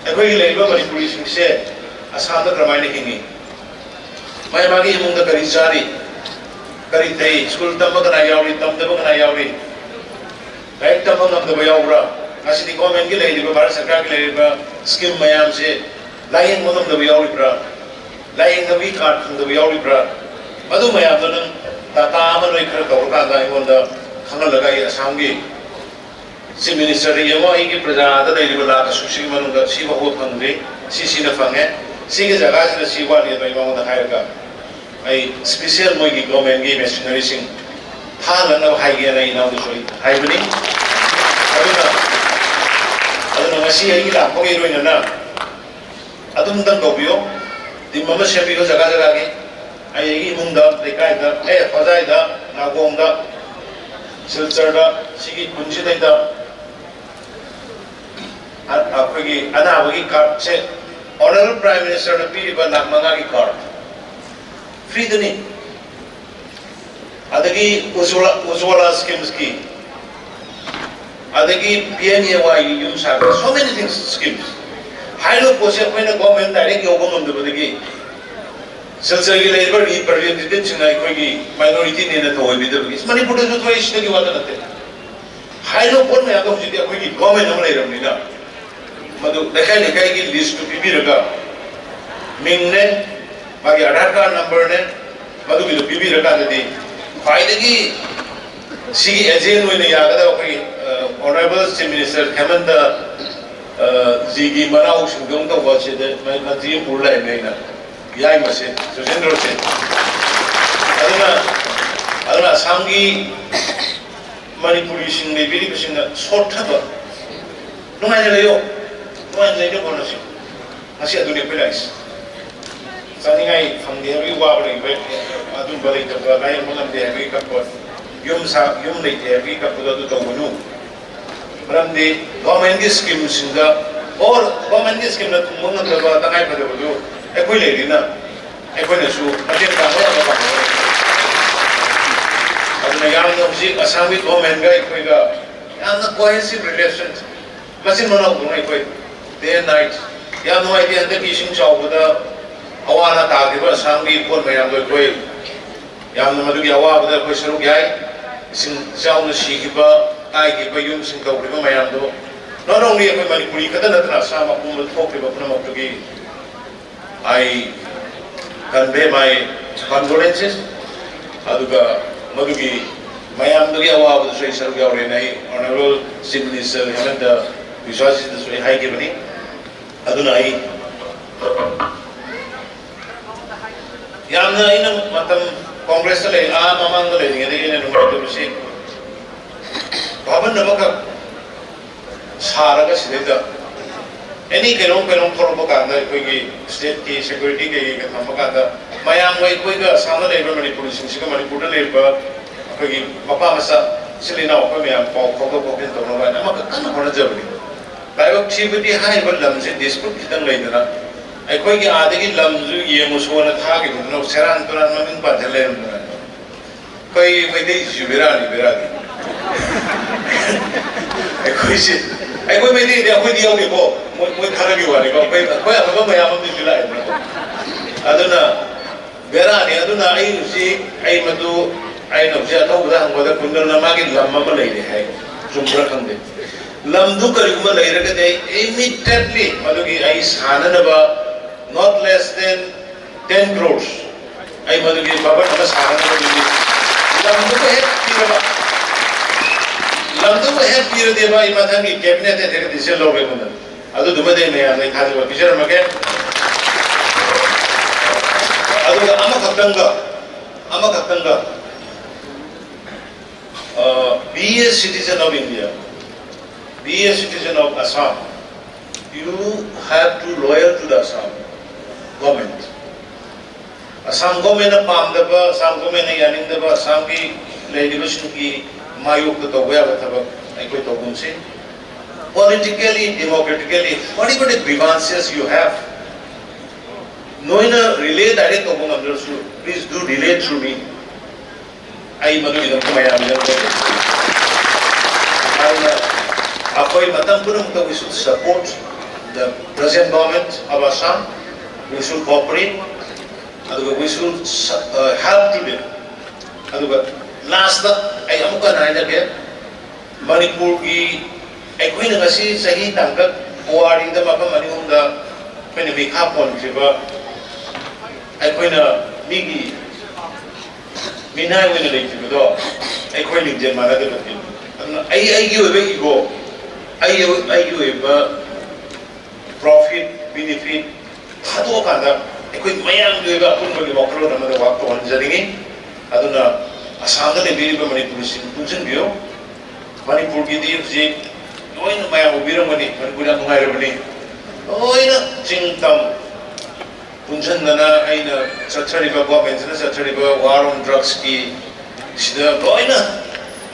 ꯑꯩꯈꯣꯏꯒꯤ ꯂꯩꯔꯤꯕ ꯃꯅꯤꯄꯨꯔꯤꯁꯤꯡꯁꯦ ꯑꯁꯥꯝꯗ ꯀꯔꯝꯍꯥꯏꯅ ꯍꯤꯡꯉꯤ? ꯃꯥꯏ ꯃꯥꯒꯤ ꯏꯃꯨꯡꯗ ꯀꯔꯤ ꯆꯥꯔꯤ? ꯀꯔꯤ ꯊꯩ? ꯁ꯭ꯀꯨꯜ ꯇꯝꯕ ꯀꯅꯥ ꯌꯥꯎꯔꯤ? ꯇꯝꯗꯕ ꯀꯅꯥ ꯌꯥꯎꯔꯤ? ꯂꯥꯏꯔꯤꯛ ꯇꯝꯕ ꯉꯝꯗꯕ ꯌꯥꯎꯕ꯭ꯔꯥ? ꯉꯁꯤꯗꯤ ꯒꯣꯔꯃꯦꯟꯒꯤ ꯂꯩꯔꯤꯕ, ꯚꯥꯔꯠ ꯁꯔꯀꯥꯔꯒꯤ ꯂꯩꯔꯤꯕ ꯁ꯭ꯀꯤꯝ ꯃꯌꯥꯝꯁꯦ ꯂꯥꯏꯌꯦꯡꯕ ꯉꯝꯗꯕ ꯌꯥꯎꯔꯤꯕ꯭ꯔꯥ? ꯂꯥꯏꯌꯦꯡꯅꯕꯒꯤ ꯀꯥꯔꯗ ꯐꯪꯗꯕ ꯌꯥꯎꯔꯤꯕ꯭ꯔꯥ? ꯃꯗꯨ ꯃꯌꯥꯝꯗꯣ ꯅꯪ ꯗꯥꯇꯥ ꯑꯃ ꯅꯣꯏ ꯈꯔ ꯇꯧꯔꯀꯥꯟꯗ ꯑꯩꯉꯣꯟꯗ ꯈꯪꯍꯜꯂꯒ, ꯑꯩ ꯑꯁꯥꯝꯒꯤ ꯆꯤꯐ ꯃꯤꯅꯤꯁꯇꯔꯗ ꯌꯦꯡꯉꯣ, ꯑꯩꯒꯤ ꯄ꯭ꯔꯖꯥꯗ ꯂꯩꯔꯤꯕ ꯂꯥꯈ ꯑꯁꯨꯛꯁꯤꯒꯤ ꯃꯅꯨꯡꯗ ꯁꯤ ꯐꯥꯎꯕ ꯐꯪꯗ꯭ꯔꯤ, ꯁꯤ ꯁꯤꯅ ꯐꯪꯉꯦ, ꯁꯤꯒꯤ ꯖꯒꯥꯁꯤꯗ ꯁꯤ ꯋꯥꯠꯂꯤ ꯑꯗꯣ ꯑꯩ ꯃꯉꯣꯟꯗ ꯍꯥꯏꯔꯒ, ꯑꯩ ꯁ꯭ꯄꯤꯁꯦꯜ ꯃꯣꯏꯒꯤ ꯒꯣꯔꯃꯦꯟꯒꯤ ꯃꯦꯁꯤꯅꯔꯤꯁꯤꯡ ꯊꯥꯅꯅꯕ ꯍꯥꯏꯒꯦꯅ ꯑꯩ ꯏꯅꯥꯎꯗꯁꯨ ꯑꯩ ꯍꯥꯏꯕꯅꯤ꯫ ꯑꯗꯨꯅ, ꯑꯗꯨꯅ ꯉꯁꯤ ꯑꯩꯒꯤ ꯂꯥꯛꯄꯒꯤ ꯑꯣꯏꯅꯅ ꯑꯗꯨꯝꯇꯪ ꯇꯧꯕꯤꯌꯣ, ꯇꯤꯝ ꯑꯃ ꯁꯦꯝꯕꯤꯌꯣ ꯖꯒꯥ ꯖꯒꯥꯒꯤ꯫ ꯑꯩ ꯑꯩꯒꯤ ꯏꯃꯨꯡꯗ, ꯂꯩꯀꯥꯏꯗ, ꯑꯦ, ꯍꯣꯖꯥꯏꯗ, ꯅꯥꯒꯣꯡꯗ, ꯁꯤꯜꯆꯔꯗ, ꯁꯤꯒꯤ ꯈꯨꯟꯁꯤꯗꯩꯗ ꯑ-, ꯑꯩꯈꯣꯏꯒꯤ ꯑꯅꯥꯕꯒꯤ ꯀꯥꯔꯗꯁꯦ ꯑꯣꯅꯔꯦꯕꯜ ꯄ꯭ꯔꯥꯏꯝ ꯃꯤꯅꯤꯁꯇꯔꯅ ꯄꯤꯔꯤꯕ ꯂꯥꯈ ꯃꯉꯥꯒꯤ ꯀꯥꯔꯗ ꯐ꯭ꯔꯤꯗꯅꯤ꯫ ꯑꯗꯒꯤ ꯎꯖ꯭ꯋꯥꯂꯥ, ꯎꯖ꯭ꯋꯥꯂꯥ ꯁ꯭ꯀꯤꯝꯁꯀꯤ, ꯑꯗꯒꯤ ꯄꯤ ꯑꯦꯝ ꯑꯦ ꯋꯥꯏꯒꯤ ꯌꯨꯝ ꯁꯥꯕ, so many things, schemes꯫ ꯍꯥꯏꯔꯤꯕ ꯄꯣꯠꯁꯦ ꯑꯩꯈꯣꯏꯅ ꯒꯣꯔꯃꯦꯟ ꯗꯥꯏꯔꯦꯛ ꯌꯧꯕ ꯉꯝꯗꯕꯗꯒꯤ ꯁꯤꯜꯆꯔꯒꯤ ꯂꯩꯔꯤꯕ ꯔꯤꯄ꯭ꯔꯖꯦꯟꯇꯦꯇꯤꯚꯁꯤꯡꯅ ꯑꯩꯈꯣꯏꯒꯤ ꯃꯥꯏꯅꯣꯔꯤꯇꯤꯅꯦꯅ ꯊꯑꯣꯏꯕꯤꯗꯕꯒꯤ, ꯃꯅꯤꯄꯨꯔꯗꯁꯨ ꯊꯣꯛꯏ, ꯁꯤꯗꯒꯤ ꯋꯥꯗ ꯅꯠꯇꯦ꯫ ꯍꯥꯏꯔꯤꯕ ꯄꯣꯠ ꯃꯌꯥꯝꯗꯣ ꯍꯧꯖꯤꯛꯇꯤ ꯑꯩꯈꯣꯏꯒꯤ ꯒꯣꯔꯃꯦꯟ ꯑꯃ ꯂꯩꯔꯕꯅꯤꯅ, ꯃꯗꯨ ꯂꯩꯀꯥꯏ ꯂꯩꯀꯥꯏꯒꯤ ꯂꯤꯁꯇꯨ ꯄꯤꯕꯤꯔꯒ, ꯃꯤꯡꯅꯦ, ꯃꯥꯒꯤ ꯑꯙꯥꯔ ꯀꯥꯔꯗ ꯅꯝꯕꯔꯅꯦ, ꯃꯗꯨꯒꯤꯗꯨ ꯄꯤꯕꯤꯔꯀꯥꯟꯗꯗꯤ ꯈ꯭ꯋꯥꯏꯗꯒꯤ ꯁꯤꯒꯤ ꯑꯦꯖꯦꯟ ꯑꯣꯏꯅ ꯌꯥꯒꯗꯕ ꯑꯩꯈꯣꯏꯒꯤ, ꯑ, ꯑꯣꯅꯔꯦꯕꯜ ꯆꯤꯐ ꯃꯤꯅꯤꯁꯇꯔ ꯍꯦꯃꯟꯇ, ꯑ, ꯖꯤꯒꯤ ꯃꯅꯥꯎꯁꯤꯡꯗꯧ ꯇꯧꯕ ꯁꯤꯗ ꯃ-, ꯃꯟꯇ꯭ꯔꯤ ꯑꯃ ꯄꯨꯔ ꯂꯥꯛꯏꯕꯅꯤ ꯑꯩꯅ, ꯌꯥꯏꯃꯁꯦ, ꯁꯨꯆꯦꯟꯗ꯭ꯔꯁꯦ꯫ ꯑꯗꯨꯅ, ꯑꯗꯨꯅ ꯑꯁꯥꯝꯒꯤ ꯃꯅꯤꯄꯨꯔꯤꯁꯤꯡ ꯂꯩꯕꯤꯔꯤꯕꯁꯤꯡꯅ ꯁꯣꯠꯊꯕ, ꯅꯨꯡꯉꯥꯏꯅ ꯂꯩꯌꯣ, ꯅꯨꯡꯉꯥꯏꯅ ꯂꯩꯅꯕ ꯍꯣꯠꯅꯁꯤ꯫ ꯉꯁꯤ ꯑꯗꯨꯅꯤ ꯑꯩꯈꯣꯏ ꯂꯥꯛꯏꯁꯤ꯫ ꯆꯥꯅꯤꯡꯉꯥꯏ ꯐꯪꯗꯦ ꯍꯥꯏꯕꯒꯤ ꯋꯥꯕ ꯂꯩꯕ, ꯑꯗꯨꯝꯕ ꯂꯩꯇꯕ, ꯂꯥꯏꯌꯦꯡꯕ ꯉꯝꯗꯦ ꯍꯥꯏꯕꯒꯤ ꯀꯞꯄ, ꯌꯨꯝ ꯁꯥ-, ꯌꯨꯝ ꯂꯩꯇꯦ ꯍꯥꯏꯕꯒꯤ ꯀꯞꯄꯗꯣ ꯑꯗꯨ ꯇꯧꯒꯅꯨ꯫ ꯃꯔꯝꯗꯤ ꯒꯣꯔꯃꯦꯟꯒꯤ ꯁ꯭ꯀꯤꯝꯁꯤꯡꯗ, ꯑꯣꯔ ꯒꯣꯔꯃꯦꯟꯒꯤ ꯁ꯭ꯀꯤꯝꯅ ꯊꯨꯡꯕ ꯉꯝꯗꯕ ꯇꯉꯥꯏ ꯐꯗꯕꯗꯨ ꯑꯩꯈꯣꯏ ꯂꯩꯔꯤꯅ ꯑꯩꯈꯣꯏꯅꯁꯨ ꯃꯇꯦꯡ ꯄꯥꯡꯕ ꯌꯥꯕ ꯄꯥꯡꯒꯗꯕꯅꯤ꯫ ꯑꯗꯨꯅ ꯌꯥꯝꯅ ꯍꯧꯖꯤꯛ ꯑꯁꯥꯝꯒꯤ ꯒꯣꯔꯃꯦꯟꯒ ꯑꯩꯈꯣꯏꯒ ꯌꯥꯝꯅ cohesive relations, ꯃꯆꯤꯟ ꯃꯅꯥꯎꯗꯧꯅ ꯑꯩꯈꯣꯏ day and night꯫ ꯌꯥꯝ ꯅꯨꯡꯉꯥꯏꯇꯦ, ꯍꯟꯗꯛꯀꯤ ꯏꯁꯤꯡ ꯆꯥꯎꯕꯗ ꯑꯋꯥ ꯑꯅꯥ ꯇꯥꯈꯤꯕ ꯑꯁꯥꯝꯒꯤ ꯏꯝꯐꯥꯜ ꯃꯌꯥꯝꯗꯣ ꯑꯩꯈꯣꯏ ꯌꯥꯝꯅ ꯃꯗꯨꯒꯤ ꯑꯋꯥꯕꯗ ꯑꯩꯈꯣꯏ ꯁꯔꯨꯛ ꯌꯥꯏ꯫ ꯏꯁꯤꯡ ꯏꯆꯥꯎꯅ ꯁꯤꯈꯤꯕ, ꯀꯥꯏꯈꯤꯕ ꯌꯨꯝꯁꯤꯡ ꯇꯧꯈ꯭ꯔꯤꯕ ꯃꯌꯥꯝꯗꯣ, not only ꯑꯩꯈꯣꯏ ꯃꯅꯤꯄꯨꯔꯤ ꯈꯛꯇ ꯅꯠꯇꯅ Assam ꯑꯄꯨꯝꯕꯗ ꯊꯣꯛꯈ꯭ꯔꯤꯕ ꯄꯨꯝꯅꯃꯛꯇꯨꯒꯤ I convey my condolences꯫ ꯑꯗꯨꯒ ꯃꯗꯨꯒꯤ ꯃꯌꯥꯝꯗꯨꯒꯤ ꯑꯋꯥꯕꯗꯁꯨ ꯑꯩ ꯁꯔꯨꯛ ꯌꯥꯎꯔꯦꯅ ꯑꯩ Honourable Chief Minister ꯍꯤꯃꯟꯇ ꯕꯤꯁ꯭ꯋꯥꯁꯖꯤꯗꯁꯨ ꯑꯩ ꯍꯥꯏꯈꯤꯕꯅꯤ꯫ ꯑꯗꯨꯅ ꯑꯩ ꯌꯥꯝꯅ ꯑꯩꯅ ꯃꯇꯝ ꯀꯣꯡꯒ꯭ꯔꯦꯁꯇ ꯂꯩ, ꯑꯥ ꯃꯃꯥꯡꯗ ꯂꯩꯔꯤꯉꯩꯗꯒꯤ ꯑꯩꯅ ꯅꯨꯡꯉꯥꯏꯇꯕꯁꯤ ꯚꯥꯕꯟ ꯑꯃꯈꯛ ꯁꯥꯔꯒ ꯁꯤꯗꯩꯗ ꯑꯦꯅꯤ ꯀꯩꯅꯣꯝ ꯀꯩꯅꯣꯝ ꯊꯣꯛꯂꯛꯄ ꯀꯥꯟꯗ ꯑꯩꯈꯣꯏꯒꯤ ꯁ꯭ꯇꯦꯠꯀꯤ ꯁꯦꯀ꯭ꯌꯨꯔꯤꯇꯤ ꯀꯩꯀꯩꯒ ꯊꯝꯕ ꯀꯥꯟꯗ ꯃꯌꯥꯝꯒ ꯑꯩꯈꯣꯏꯒ ꯑꯁꯥꯝꯗ ꯂꯩꯔꯤꯕ ꯃꯅꯤꯄꯨꯔꯤꯁꯤꯡꯁꯤꯒ ꯃꯅꯤꯄꯨꯔꯗ ꯂꯩꯔꯤꯕ ꯑꯩꯈꯣꯏꯒꯤ ꯃꯄꯥ ꯃꯆꯥ ꯏꯆꯤꯜ ꯏꯅꯥꯎ ꯑꯩꯈꯣꯏ ꯃꯌꯥꯝ ꯄꯥꯎ ꯐꯥꯎꯗꯣꯛ ꯐꯥꯎꯖꯤꯟ ꯇꯧꯅꯕ ꯍꯥꯏꯅ ꯑꯃꯈꯛ ꯀꯟꯅ ꯍꯣꯠꯅꯖꯕꯅꯤ꯫ ꯂꯥꯏꯕꯛ ꯊꯤꯕꯗꯤ ꯍꯥꯏꯔꯤꯕ ꯂꯝꯁꯦ ꯗꯤꯁꯄ꯭ꯌꯨꯠ ꯈꯤꯇꯪ ꯂꯩꯗꯅ ꯑꯩꯈꯣꯏꯒꯤ ꯑꯥꯗꯒꯤ ꯂꯝꯁꯨ ꯌꯦꯡꯉꯨꯁꯣꯅ ꯊꯥꯈꯤꯕꯗꯨꯅ ꯁꯦꯔꯥꯟ ꯇꯨꯔꯥꯟ ꯃꯃꯤꯡ ꯄꯥꯟꯖꯜ ꯂꯩꯔꯝꯗꯅ꯫ ꯑꯩꯈꯣꯏ ꯃꯩꯇꯩꯁꯤꯁꯨ ꯕꯦꯔꯥꯅꯤ, ꯕꯦꯔꯥꯅꯤ꯫ ꯑꯩꯈꯣꯏꯁꯦ, ꯑꯩꯈꯣꯏ ꯃꯩꯇꯩꯗꯤ ꯑꯩꯈꯣꯏꯗꯤ ꯌꯥꯎꯗꯦꯀꯣ, ꯃꯣꯏ, ꯃꯣꯏ ꯈꯔꯒꯤ ꯋꯥꯅꯤꯀꯣ, ꯑꯩꯈꯣꯏ, ꯑꯩꯈꯣꯏ ꯑꯐꯕ ꯃꯌꯥꯝ ꯑꯃꯁꯨ ꯂꯥꯛꯑꯦꯗꯅꯀꯣ꯫ ꯑꯗꯨꯅ ꯕꯦꯔꯥꯅꯤ꯫ ꯑꯗꯨꯅ ꯑꯩ ꯍꯧꯖꯤꯛ, ꯑꯩ ꯃꯗꯨ, ꯑꯩꯅ ꯍꯧꯖꯤꯛ ꯑꯊꯧꯕꯗ ꯍꯪꯕꯗ ꯀꯨꯟꯗꯣꯅ ꯃꯥꯒꯤ ꯂꯝ ꯑꯃ ꯂꯩꯔꯦ ꯍꯥꯏ꯫ ꯆꯨꯝꯕ꯭ꯔꯥ ꯈꯪꯗꯦ꯫ ꯂꯝꯗꯨ ꯀꯔꯤꯒꯨꯝꯕ ꯂꯩꯔꯒꯗꯤ ꯑꯩ immediately ꯃꯗꯨꯒꯤ ꯑꯩ ꯁꯥꯅꯅꯕ not less than ten crores ꯑꯩ ꯃꯗꯨꯒꯤ ꯕꯕꯟ ꯑꯃ ꯁꯥꯅꯅꯕ ꯂꯝꯗꯨꯕꯨ ꯍꯦꯛ ꯄꯤꯔꯕ, ꯂꯝꯗꯨꯕꯨ ꯍꯦꯛ ꯄꯤꯔꯗꯤꯕ ꯑꯩ ꯃꯊꯪꯒꯤ cabinet ꯍꯦꯛ decision ꯂꯧꯔꯦ ꯑꯩꯉꯣꯟꯗ꯫ ꯑꯗꯨꯗꯨꯃꯗꯤ ꯑꯩ ꯃꯌꯥꯝꯗ ꯑꯩ ꯊꯥꯖꯕ ꯄꯤꯖꯔꯝꯃꯒꯦ꯫ ꯑꯗꯨꯒ ꯑꯃꯈꯛꯇꯪꯒ, ꯑꯃꯈꯛꯇꯪꯒ, uh, be a citizen of India, be a citizen of Assam, you have to loyal to the Assam government. Assam ꯒꯣꯔꯃꯦꯟꯅ ꯄꯥꯝꯗꯕ, ꯑꯁꯥꯝ ꯒꯣꯔꯃꯦꯟꯅ ꯌꯥꯅꯤꯡꯗꯕ, ꯑꯁꯥꯝꯒꯤ ꯂꯩꯔꯤꯕꯁꯤꯡꯒꯤ ꯃꯥꯌꯣꯛꯇ ꯇꯧꯕ ꯌꯥꯕ ꯊꯕꯛ ꯑꯩꯈꯣꯏ ꯇꯧꯒꯨꯝꯁꯤ꯫ Politically, democratically, whatever the grievances you have, ꯅꯣꯏꯅ relay direct ꯇꯧꯕ ꯉꯝꯗ꯭ꯔꯁꯨ, please do relay through me. ꯑꯩ ꯃꯗꯨꯒꯤꯗꯃꯛꯇ ꯃꯌꯥꯝꯒꯤꯗꯃꯛꯇ ꯑꯗꯨꯅ ꯑꯩꯈꯣꯏ ꯃꯇꯝ ꯄꯨꯝꯅꯃꯛꯇ we should support the present government of Assam, we should cooperate, ꯑꯗꯨꯒ we should, uh, help to them. ꯑꯗꯨꯒ ꯂꯥꯁꯇ ꯑꯩ ꯑꯃꯨꯛꯀ ꯍꯟꯅ ꯍꯥꯏꯖꯒꯦ, ꯃꯅꯤꯄꯨꯔꯒꯤ ꯑꯩꯈꯣꯏꯅ ꯉꯁꯤ ꯆꯍꯤ ꯇꯥꯡꯀꯛ ꯄꯨꯋꯥꯔꯤꯗ ꯃꯐꯝ ꯑꯅꯤ ꯑꯍꯨꯝꯗ ꯑꯩꯈꯣꯏꯅ ꯃꯤꯈꯥ ꯄꯣꯟꯈ꯭ꯔꯤꯕ, ꯑꯩꯈꯣꯏꯅ ꯃꯤꯒꯤ ꯃꯤꯅꯥꯏ ꯑꯣꯏꯅ ꯂꯩꯈꯤꯕꯗꯣ ꯑꯩꯈꯣꯏ ꯂꯤꯡꯖꯦꯜ ꯃꯥꯟꯅꯗꯕꯒꯤ꯫ ꯑꯗꯨꯅ ꯑꯩ ꯑꯩꯒꯤ ꯑꯣꯏꯕ ꯏꯒꯣ, ꯑꯩ ꯑꯩꯒꯤ ꯑꯣꯏꯕ ꯄ꯭ꯔꯣꯐꯤꯠ ꯕꯤꯅꯤꯐꯤꯠ ꯊꯥꯗꯣꯛꯑꯀꯥꯟꯗ ꯑꯩꯈꯣꯏ ꯃꯌꯥꯝꯒꯤ ꯑꯣꯏꯕ ꯑꯄꯨꯟꯕꯒꯤ ꯋꯥꯈꯜꯂꯣꯟ ꯑꯃꯗ ꯋꯥꯛ ꯇꯧꯍꯟꯖꯅꯤꯡꯉꯤ꯫ ꯑꯗꯨꯅ ꯑꯁꯥꯝꯗ ꯂꯩꯕꯤꯔꯤꯕ ꯃꯅꯤꯄꯨꯔꯤꯁꯤꯡ ꯄꯨꯟꯁꯤꯟꯕꯤꯌꯨ꯫ ꯃꯅꯤꯄꯨꯔꯒꯤꯗꯤ ꯍꯧꯖꯤꯛ ꯂꯣꯏꯅ ꯃꯌꯥꯝ ꯎꯕꯤꯔꯝꯒꯅꯤ, ꯃꯅꯤꯄꯨꯔ ꯌꯥꯝ ꯅꯨꯡꯉꯥꯏꯔꯕꯅꯤ꯫ ꯂꯣꯏꯅ ꯆꯤꯡ ꯇꯝ ꯄꯨꯟꯁꯤꯟꯗꯅ ꯑꯩꯅ ꯆꯠꯊꯔꯤꯕ, ꯒꯣꯔꯃꯦꯟꯁꯤꯅ ꯆꯠꯊꯔꯤꯕ ꯋꯥꯔ ꯑꯣꯟ ꯗ꯭ꯔꯛꯁꯀꯤ ꯁꯤꯗ ꯂꯣꯏꯅ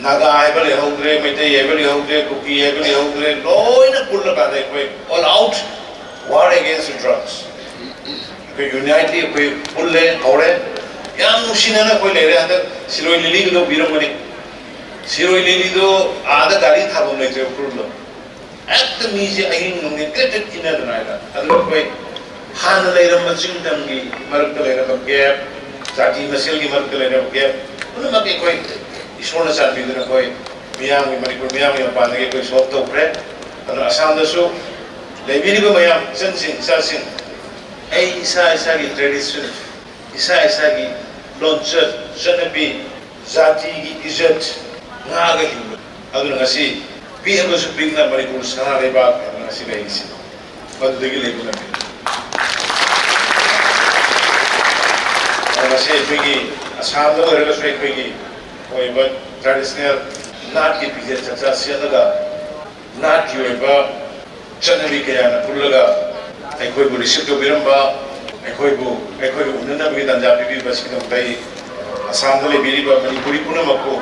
ꯅꯥꯒꯥ ꯍꯥꯏꯕ ꯂꯩꯍꯧꯗ꯭ꯔꯦ, ꯃꯩꯇꯩ ꯍꯥꯏꯕ ꯂꯩꯍꯧꯗ꯭ꯔꯦ, ꯀꯨꯀꯤ ꯍꯥꯏꯕ ꯂꯩꯍꯧꯗ꯭ꯔꯦ, ꯂꯣꯏꯅ ꯄꯨꯜꯂꯀꯥꯟꯗ ꯑꯩꯈꯣꯏ all out war against drugs꯫ ꯑꯩꯈꯣꯏ ꯌꯨꯅꯥꯏꯠꯂꯤ ꯑꯩꯈꯣꯏ ꯄꯨꯜꯂꯦ, ꯍꯧꯔꯦ꯫ ꯌꯥꯝ ꯅꯨꯡꯁꯤꯅꯅ ꯑꯩꯈꯣꯏ ꯂꯩꯔꯦ꯫ ꯍꯟꯗꯛ ꯁꯤꯔꯣꯏ ꯂꯤꯂꯤꯒꯤꯗꯣ ꯎꯕꯤꯔꯝꯒꯅꯤ꯫ ꯁꯤꯔꯣꯏ ꯂꯤꯂꯤꯗꯣ ꯑꯥꯗ ꯒꯥꯔꯤ ꯊꯥꯐꯝ ꯂꯩꯇ꯭ꯔꯦ ꯎꯈ꯭ꯔꯨꯜꯗꯣ꯫ ꯍꯦꯛꯇ ꯃꯤꯁꯦ ꯑꯍꯤꯡ ꯅꯨꯡꯊꯤꯟ ꯇ꯭ꯔꯦꯠ ꯇ꯭ꯔꯦꯠ ꯏꯟꯅꯗꯅ ꯍꯥꯏꯅ꯫ ꯑꯗꯨꯒ ꯑꯩꯈꯣꯏ ꯍꯥꯟꯅ ꯂꯩꯔꯝꯕ ꯆꯤꯡ ꯇꯝꯒꯤ ꯃꯔꯛꯇ ꯂꯩꯔꯝꯕ ꯒꯦꯞ, ꯖꯥꯇꯤ ꯃꯁꯦꯜꯒꯤ ꯃꯔꯛꯇ ꯂꯩꯔꯝꯕ ꯒꯦꯞ ꯄꯨꯝꯅꯃꯛ ꯑꯩꯈꯣꯏ ꯏꯁꯣꯔꯅ ꯆꯥꯟꯕꯤꯗꯨꯅ ꯑꯩꯈꯣꯏ ꯃꯤꯌꯥꯝꯒꯤ, ꯃꯅꯤꯄꯨꯔ ꯃꯤꯌꯥꯝꯒꯤ ꯃꯄꯥꯟꯗꯒꯤ ꯑꯩꯈꯣꯏ ꯁꯣꯜꯕ ꯇꯧꯈ꯭ꯔꯦ꯫ ꯑꯗꯨꯅ ꯑꯁꯥꯝꯗꯁꯨ ꯂꯩꯕꯤꯔꯤꯕ ꯃꯌꯥꯝ, ꯏꯆꯟꯁꯤꯡ, ꯏꯆꯥꯁꯤꯡ, ꯑꯩ ꯏꯁꯥ ꯏꯁꯥꯒꯤ ꯇ꯭ꯔꯦꯗꯤꯁꯟ, ꯏꯁꯥ ꯏꯁꯥꯒꯤ ꯂꯣꯟꯆꯠ, ꯆꯠꯅꯕꯤ, ꯖꯥꯇꯤꯒꯤ ꯏꯖꯠ ꯉꯥꯛꯑꯒ ꯍꯤꯡꯕ꯫ ꯑꯗꯨꯅ ꯉꯁꯤ ꯄꯤꯛꯑꯕꯁꯨ ꯄꯤꯛꯅ ꯃꯅꯤꯄꯨꯔ ꯁꯅꯥ ꯂꯩꯕꯥꯛ ꯍꯥꯏꯅ ꯉꯁꯤ ꯂꯩꯔꯤꯁꯤ ꯃꯗꯨꯗꯒꯤ ꯂꯩꯕ ꯉꯝꯃꯤ꯫ ꯑꯗꯨꯅ ꯉꯁꯤ ꯑꯩꯈꯣꯏꯒꯤ ꯑꯁꯥꯝꯗ ꯑꯣꯏꯔꯒꯁꯨ ꯑꯩꯈꯣꯏꯒꯤ ꯑꯣꯏꯕ ꯇ꯭ꯔꯦꯗꯤꯁꯅꯦꯜ ꯅꯥꯠꯀꯤ ꯐꯤꯖꯦꯠ ꯆꯥꯛꯆꯥ ꯁꯦꯠꯂꯒ ꯅꯥꯠꯀꯤ ꯑꯣꯏꯕ ꯆꯠꯅꯕꯤ ꯀꯌꯥꯅ ꯄꯨꯜꯂꯒ ꯑꯩꯈꯣꯏꯕꯨ ꯔꯤꯁꯤꯞ ꯇꯧꯕꯤꯔꯝꯕ, ꯑꯩꯈꯣꯏꯕꯨ, ꯑꯩꯈꯣꯏꯕꯨ ꯎꯅꯅꯕꯒꯤ ꯇꯥꯟꯖꯥ ꯄꯤꯕꯤꯕ ꯑꯁꯤꯒꯤꯗꯃꯛꯇ ꯑꯩ ꯑꯁꯥꯝꯗ ꯂꯩꯕꯤꯔꯤꯕ ꯃꯅꯤꯄꯨꯔꯤ ꯄꯨꯝꯅꯃꯛꯄꯨ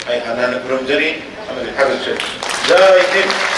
ꯑꯩ ꯍꯟꯅ ꯍꯟꯅ ꯈꯨꯔꯨꯝꯖꯔꯤ ꯑꯃꯗꯤ ꯊꯥꯒꯠꯆꯔꯤ꯫ ꯖꯥꯏ ꯍꯤꯟꯗ꯫